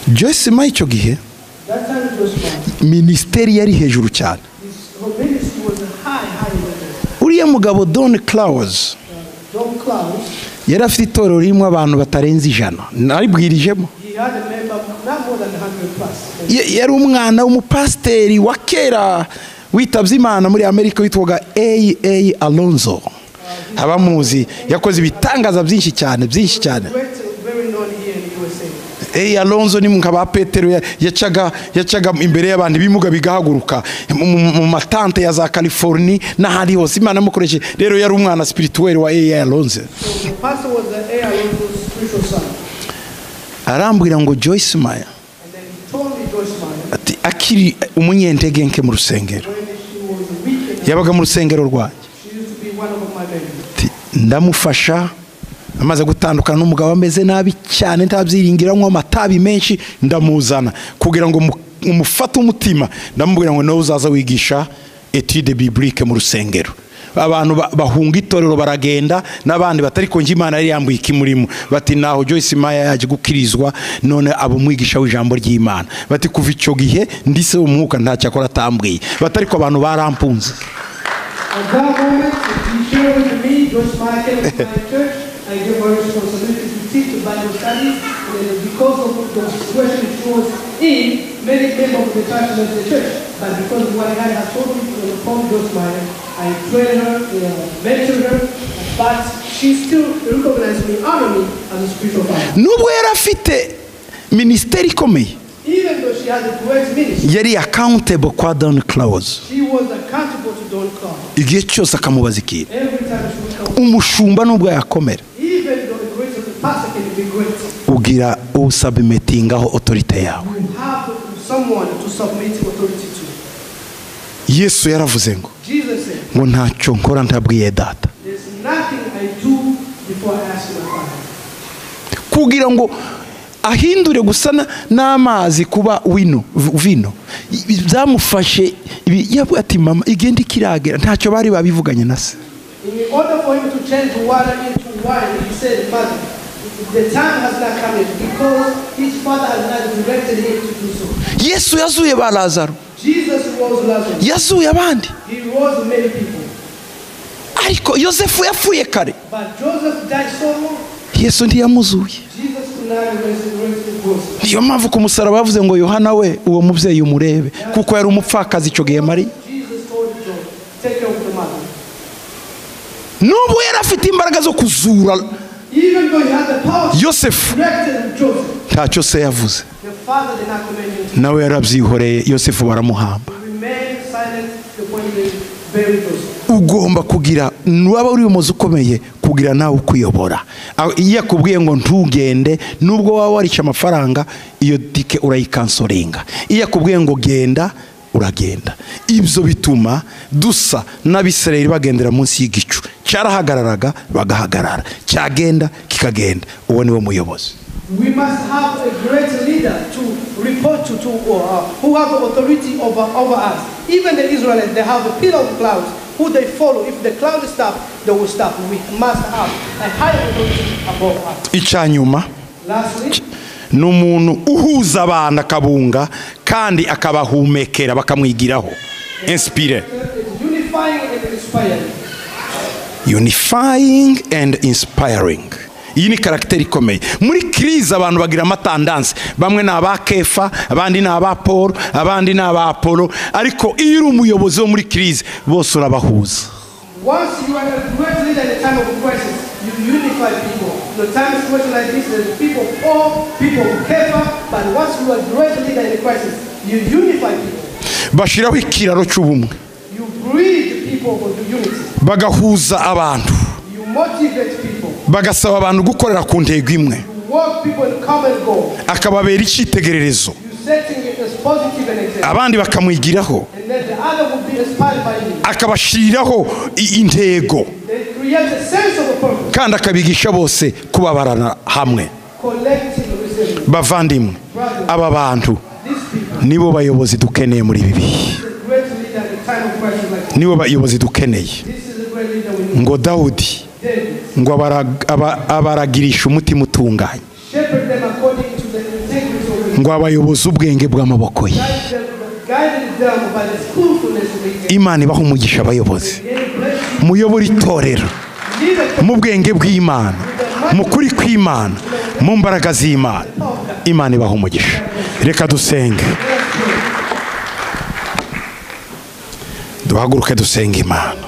Joyce Meyer icyo gihe Minisiteri yari hejuru cyane. Her ministry was a high, high level. Uriya mugabo Don Clowes Don Clowes, yari afite itorero ririmo abantu batarenze 100, naribwirijemo. he had a member not more than 100 plus. Yari umwana w'umupasiteri wa kera witabye Imana muri Amerika witwaga A.A. Alonzo. Abamuzi yakoze ibitangaza byinshi cyane, byinshi cyane. Great, very known here in the USA. A.A. Alonzo ni nka ba Petero, yacaga imbere y'abantu ibimuga bigahaguruka mu matante ya za California n'ahandi hose Imana yamukoresheje. Rero yari umwana spirituel wa A.A. Alonzo. So the pastor was the A.A. Alonzo's spiritual son. Arambwira ngo Joyce Meyer, And then he told me Joyce Meyer, ati akiri umunyentege nke mu rusengero, when she was weak and yabaga mu rusengero rwanjye, she used to be one of my members. Ati, ndamufasha amaze gutandukana n'umugabo ameze nabi cyane, ntabyiringira, anywa amatabi menshi, ndamuzana kugira ngo umufate umutima. Ndamubwira ngo nawe uzaza wigisha étude biblique mu rusengero. Abantu bahunga itorero baragenda, n'abandi batari ko Imana yari yambuye ikimurimo, bati naho Joyce Meyer yaje gukirizwa none abo umwigisha w'ijambo ry'Imana. Bati kuva icyo gihe ndise umwuka ntacyo akora atambwiye, batari ko abantu barampunze. At that moment, he shared with me, Joyce Meyer came to my church. I gave her responsibility to teach the Bible studies. And then because of the situation she was in, many members of the church left the church. But because of what God had told me from Joyce Meyer, I trained her, mentored her, but she still recognized me, honored me as a spiritual father. Nubwo yari afite minisiteri ikomeye, Even though she had a great ministry, yari accountable kwa Don Clowes. she was accountable to Don Clowes. Igihe cyose akamubaza ikintu. Every time she would come, Umushumba nubwo yakomera, even though the great of the pastor can be great, ugira usubmittingaho autorité yawe. you have someone to submit authority to. Yesu yaravuze ngo Jesus said, ngo ntacyo nkora ntabwiye data. There's nothing I do before I ask my Father. Kugira ngo ahindure gusa n'amazi kuba wino vino, byamufashe yavuga ati mama igenda ikiragera, ntacyo bari babivuganye na se. In order for him to change water into wine, he said, Mother, the time has not come yet, because his father has not directed him to do so. Yesu yazuye ba Lazaro, Jesus rose Lazarus. yazuye abandi, He rose many people. ariko Yosefu yapfuye kare, But Joseph died so long, Yesu ntiyamuzuye. Jesus could not raise Joseph. Niyo mpamvu ku musaraba bavuze ngo Yohana we uwo mubyeyi umurebe, kuko yari umupfakazi icyo gihe Mariya. Jesus told John, take care of the mother. Nubwo yari afite imbaraga zo kuzura Even though he had the power to Yosefu, direct Joseph, ntacyo se yavuze, the father did not command him to. nawe yarabyihoreye, Yosefu baramuhamba. He remained silent to the point they buried Joseph. Ugomba kugira waba uri umuzi ukomeye kugira nawe ukuyobora. Iyo akubwiye ngo ntugende, nubwo waba warica amafaranga, iyo tike urayikansoringa. Iyo akubwiye ngo genda, uragenda. Ibyo bituma dusa n'Abisirayeli bagendera munsi y'igicu, cyarahagararaga bagahagarara, cyagenda kikagenda. Uwo niwe muyobozi. We must have a great leader to report to who have authority over us. Even the Israelites, they have a pillar of clouds who they follow. If the cloud stops, they will stop. We must have a higher authority above us. Icyanyuma, Lastly, ni umuntu uhuza abantu akabunga kandi akabahumekera bakamwigiraho. Inspire. It's unifying and inspiring. Unifying and inspiring. Iyi ni caractère ikomeye. Muri crise abantu bagira amatendances, bamwe ni aba Kefa, abandi ni aba Paul, abandi ni aba Apollo, ariko iyo uri umuyobozi wo muri crise bose urabahuza. Once you are a great leader in a time of crisis, you unify people. In a time of situation like this, there's people Paul, people Kefa, but once you are a great leader in a crisis, you unify people. Bashiraho ikiraro cy'ubumwe. You bridge people for the unity. Bagahuza abantu. You motivate people. Bagasaba abantu gukorera ku ntego imwe. You work people in common goal. Akababera icyitegererezo. You setting it as positive an example. Abandi bakamwigiraho. And then the other will be inspired by you. Akabashiriraho intego. They create a sense of a purpose. Kandi akabigisha bose kubabarana hamwe. Collective resilience. Bavandimwe, aba bantu nibo bayobozi dukeneye muri ibi bihe. Nibo bayobozi dukeneye. Ngo Dawudi ngo abaragirisha umutima utunganye, ngo abayoboze ubwenge bw'amaboko ye. Imana ibaha umugisha abayobozi, muyobora itorero mu bwenge bw'Imana, mu kuri kw'Imana, mu mbaraga z'Imana. Imana ibaha umugisha. Reka dusenge, duhaguruke dusenge Imana.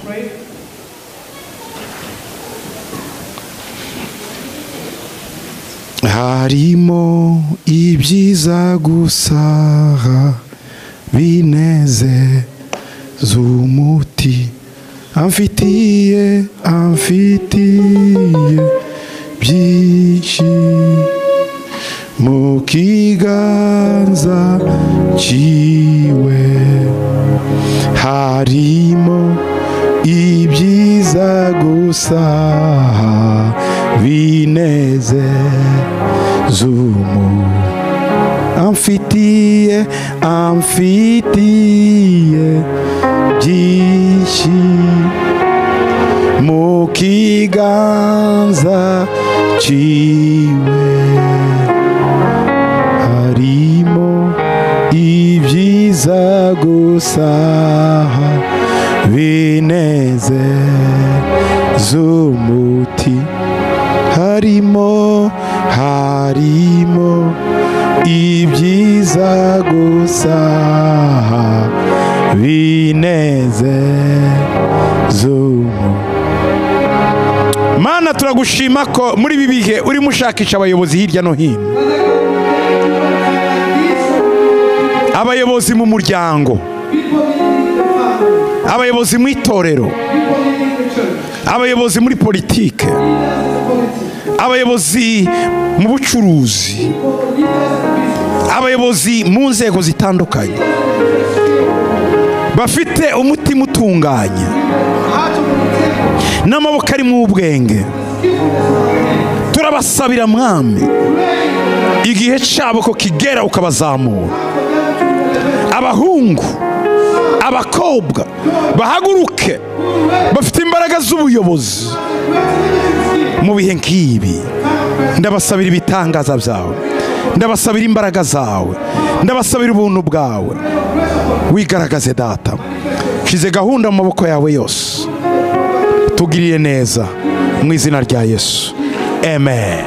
Harimo ibyiza gusa binezeza umuti, amfitiye amfitiye byinshi mu kiganza ciwe. Harimo ibyiza gusa binezeza umuti, amfitiye amfitiye byinshi mu kiganza ciwe. Harimo ibyiza gusa binezeza umuti, harimo harimo ibyiza gusa binezeza umuti. Mana, turagushima ko muri ibi bihe urimo ushakisha abayobozi hirya no hino, abayobozi mu muryango, abayobozi mu itorero, abayobozi muri politike, abayobozi mu bucuruzi, abayobozi mu nzego zitandukanye, bafite umutima utunganye n'amaboko ari mu ubwenge. Turabasabira Mwami, igihe cyabo ko kigera ukabazamura, abahungu abakobwa bahaguruke bafite imbaraga z'ubuyobozi mu bihe nk'ibi. Ndabasabira ibitangaza byawe, ndabasabira imbaraga zawe, ndabasabira ubuntu bwawe. Wigaragaze Data, shize gahunda mu maboko yawe yose, tugiriye neza mu izina rya Yesu, amen.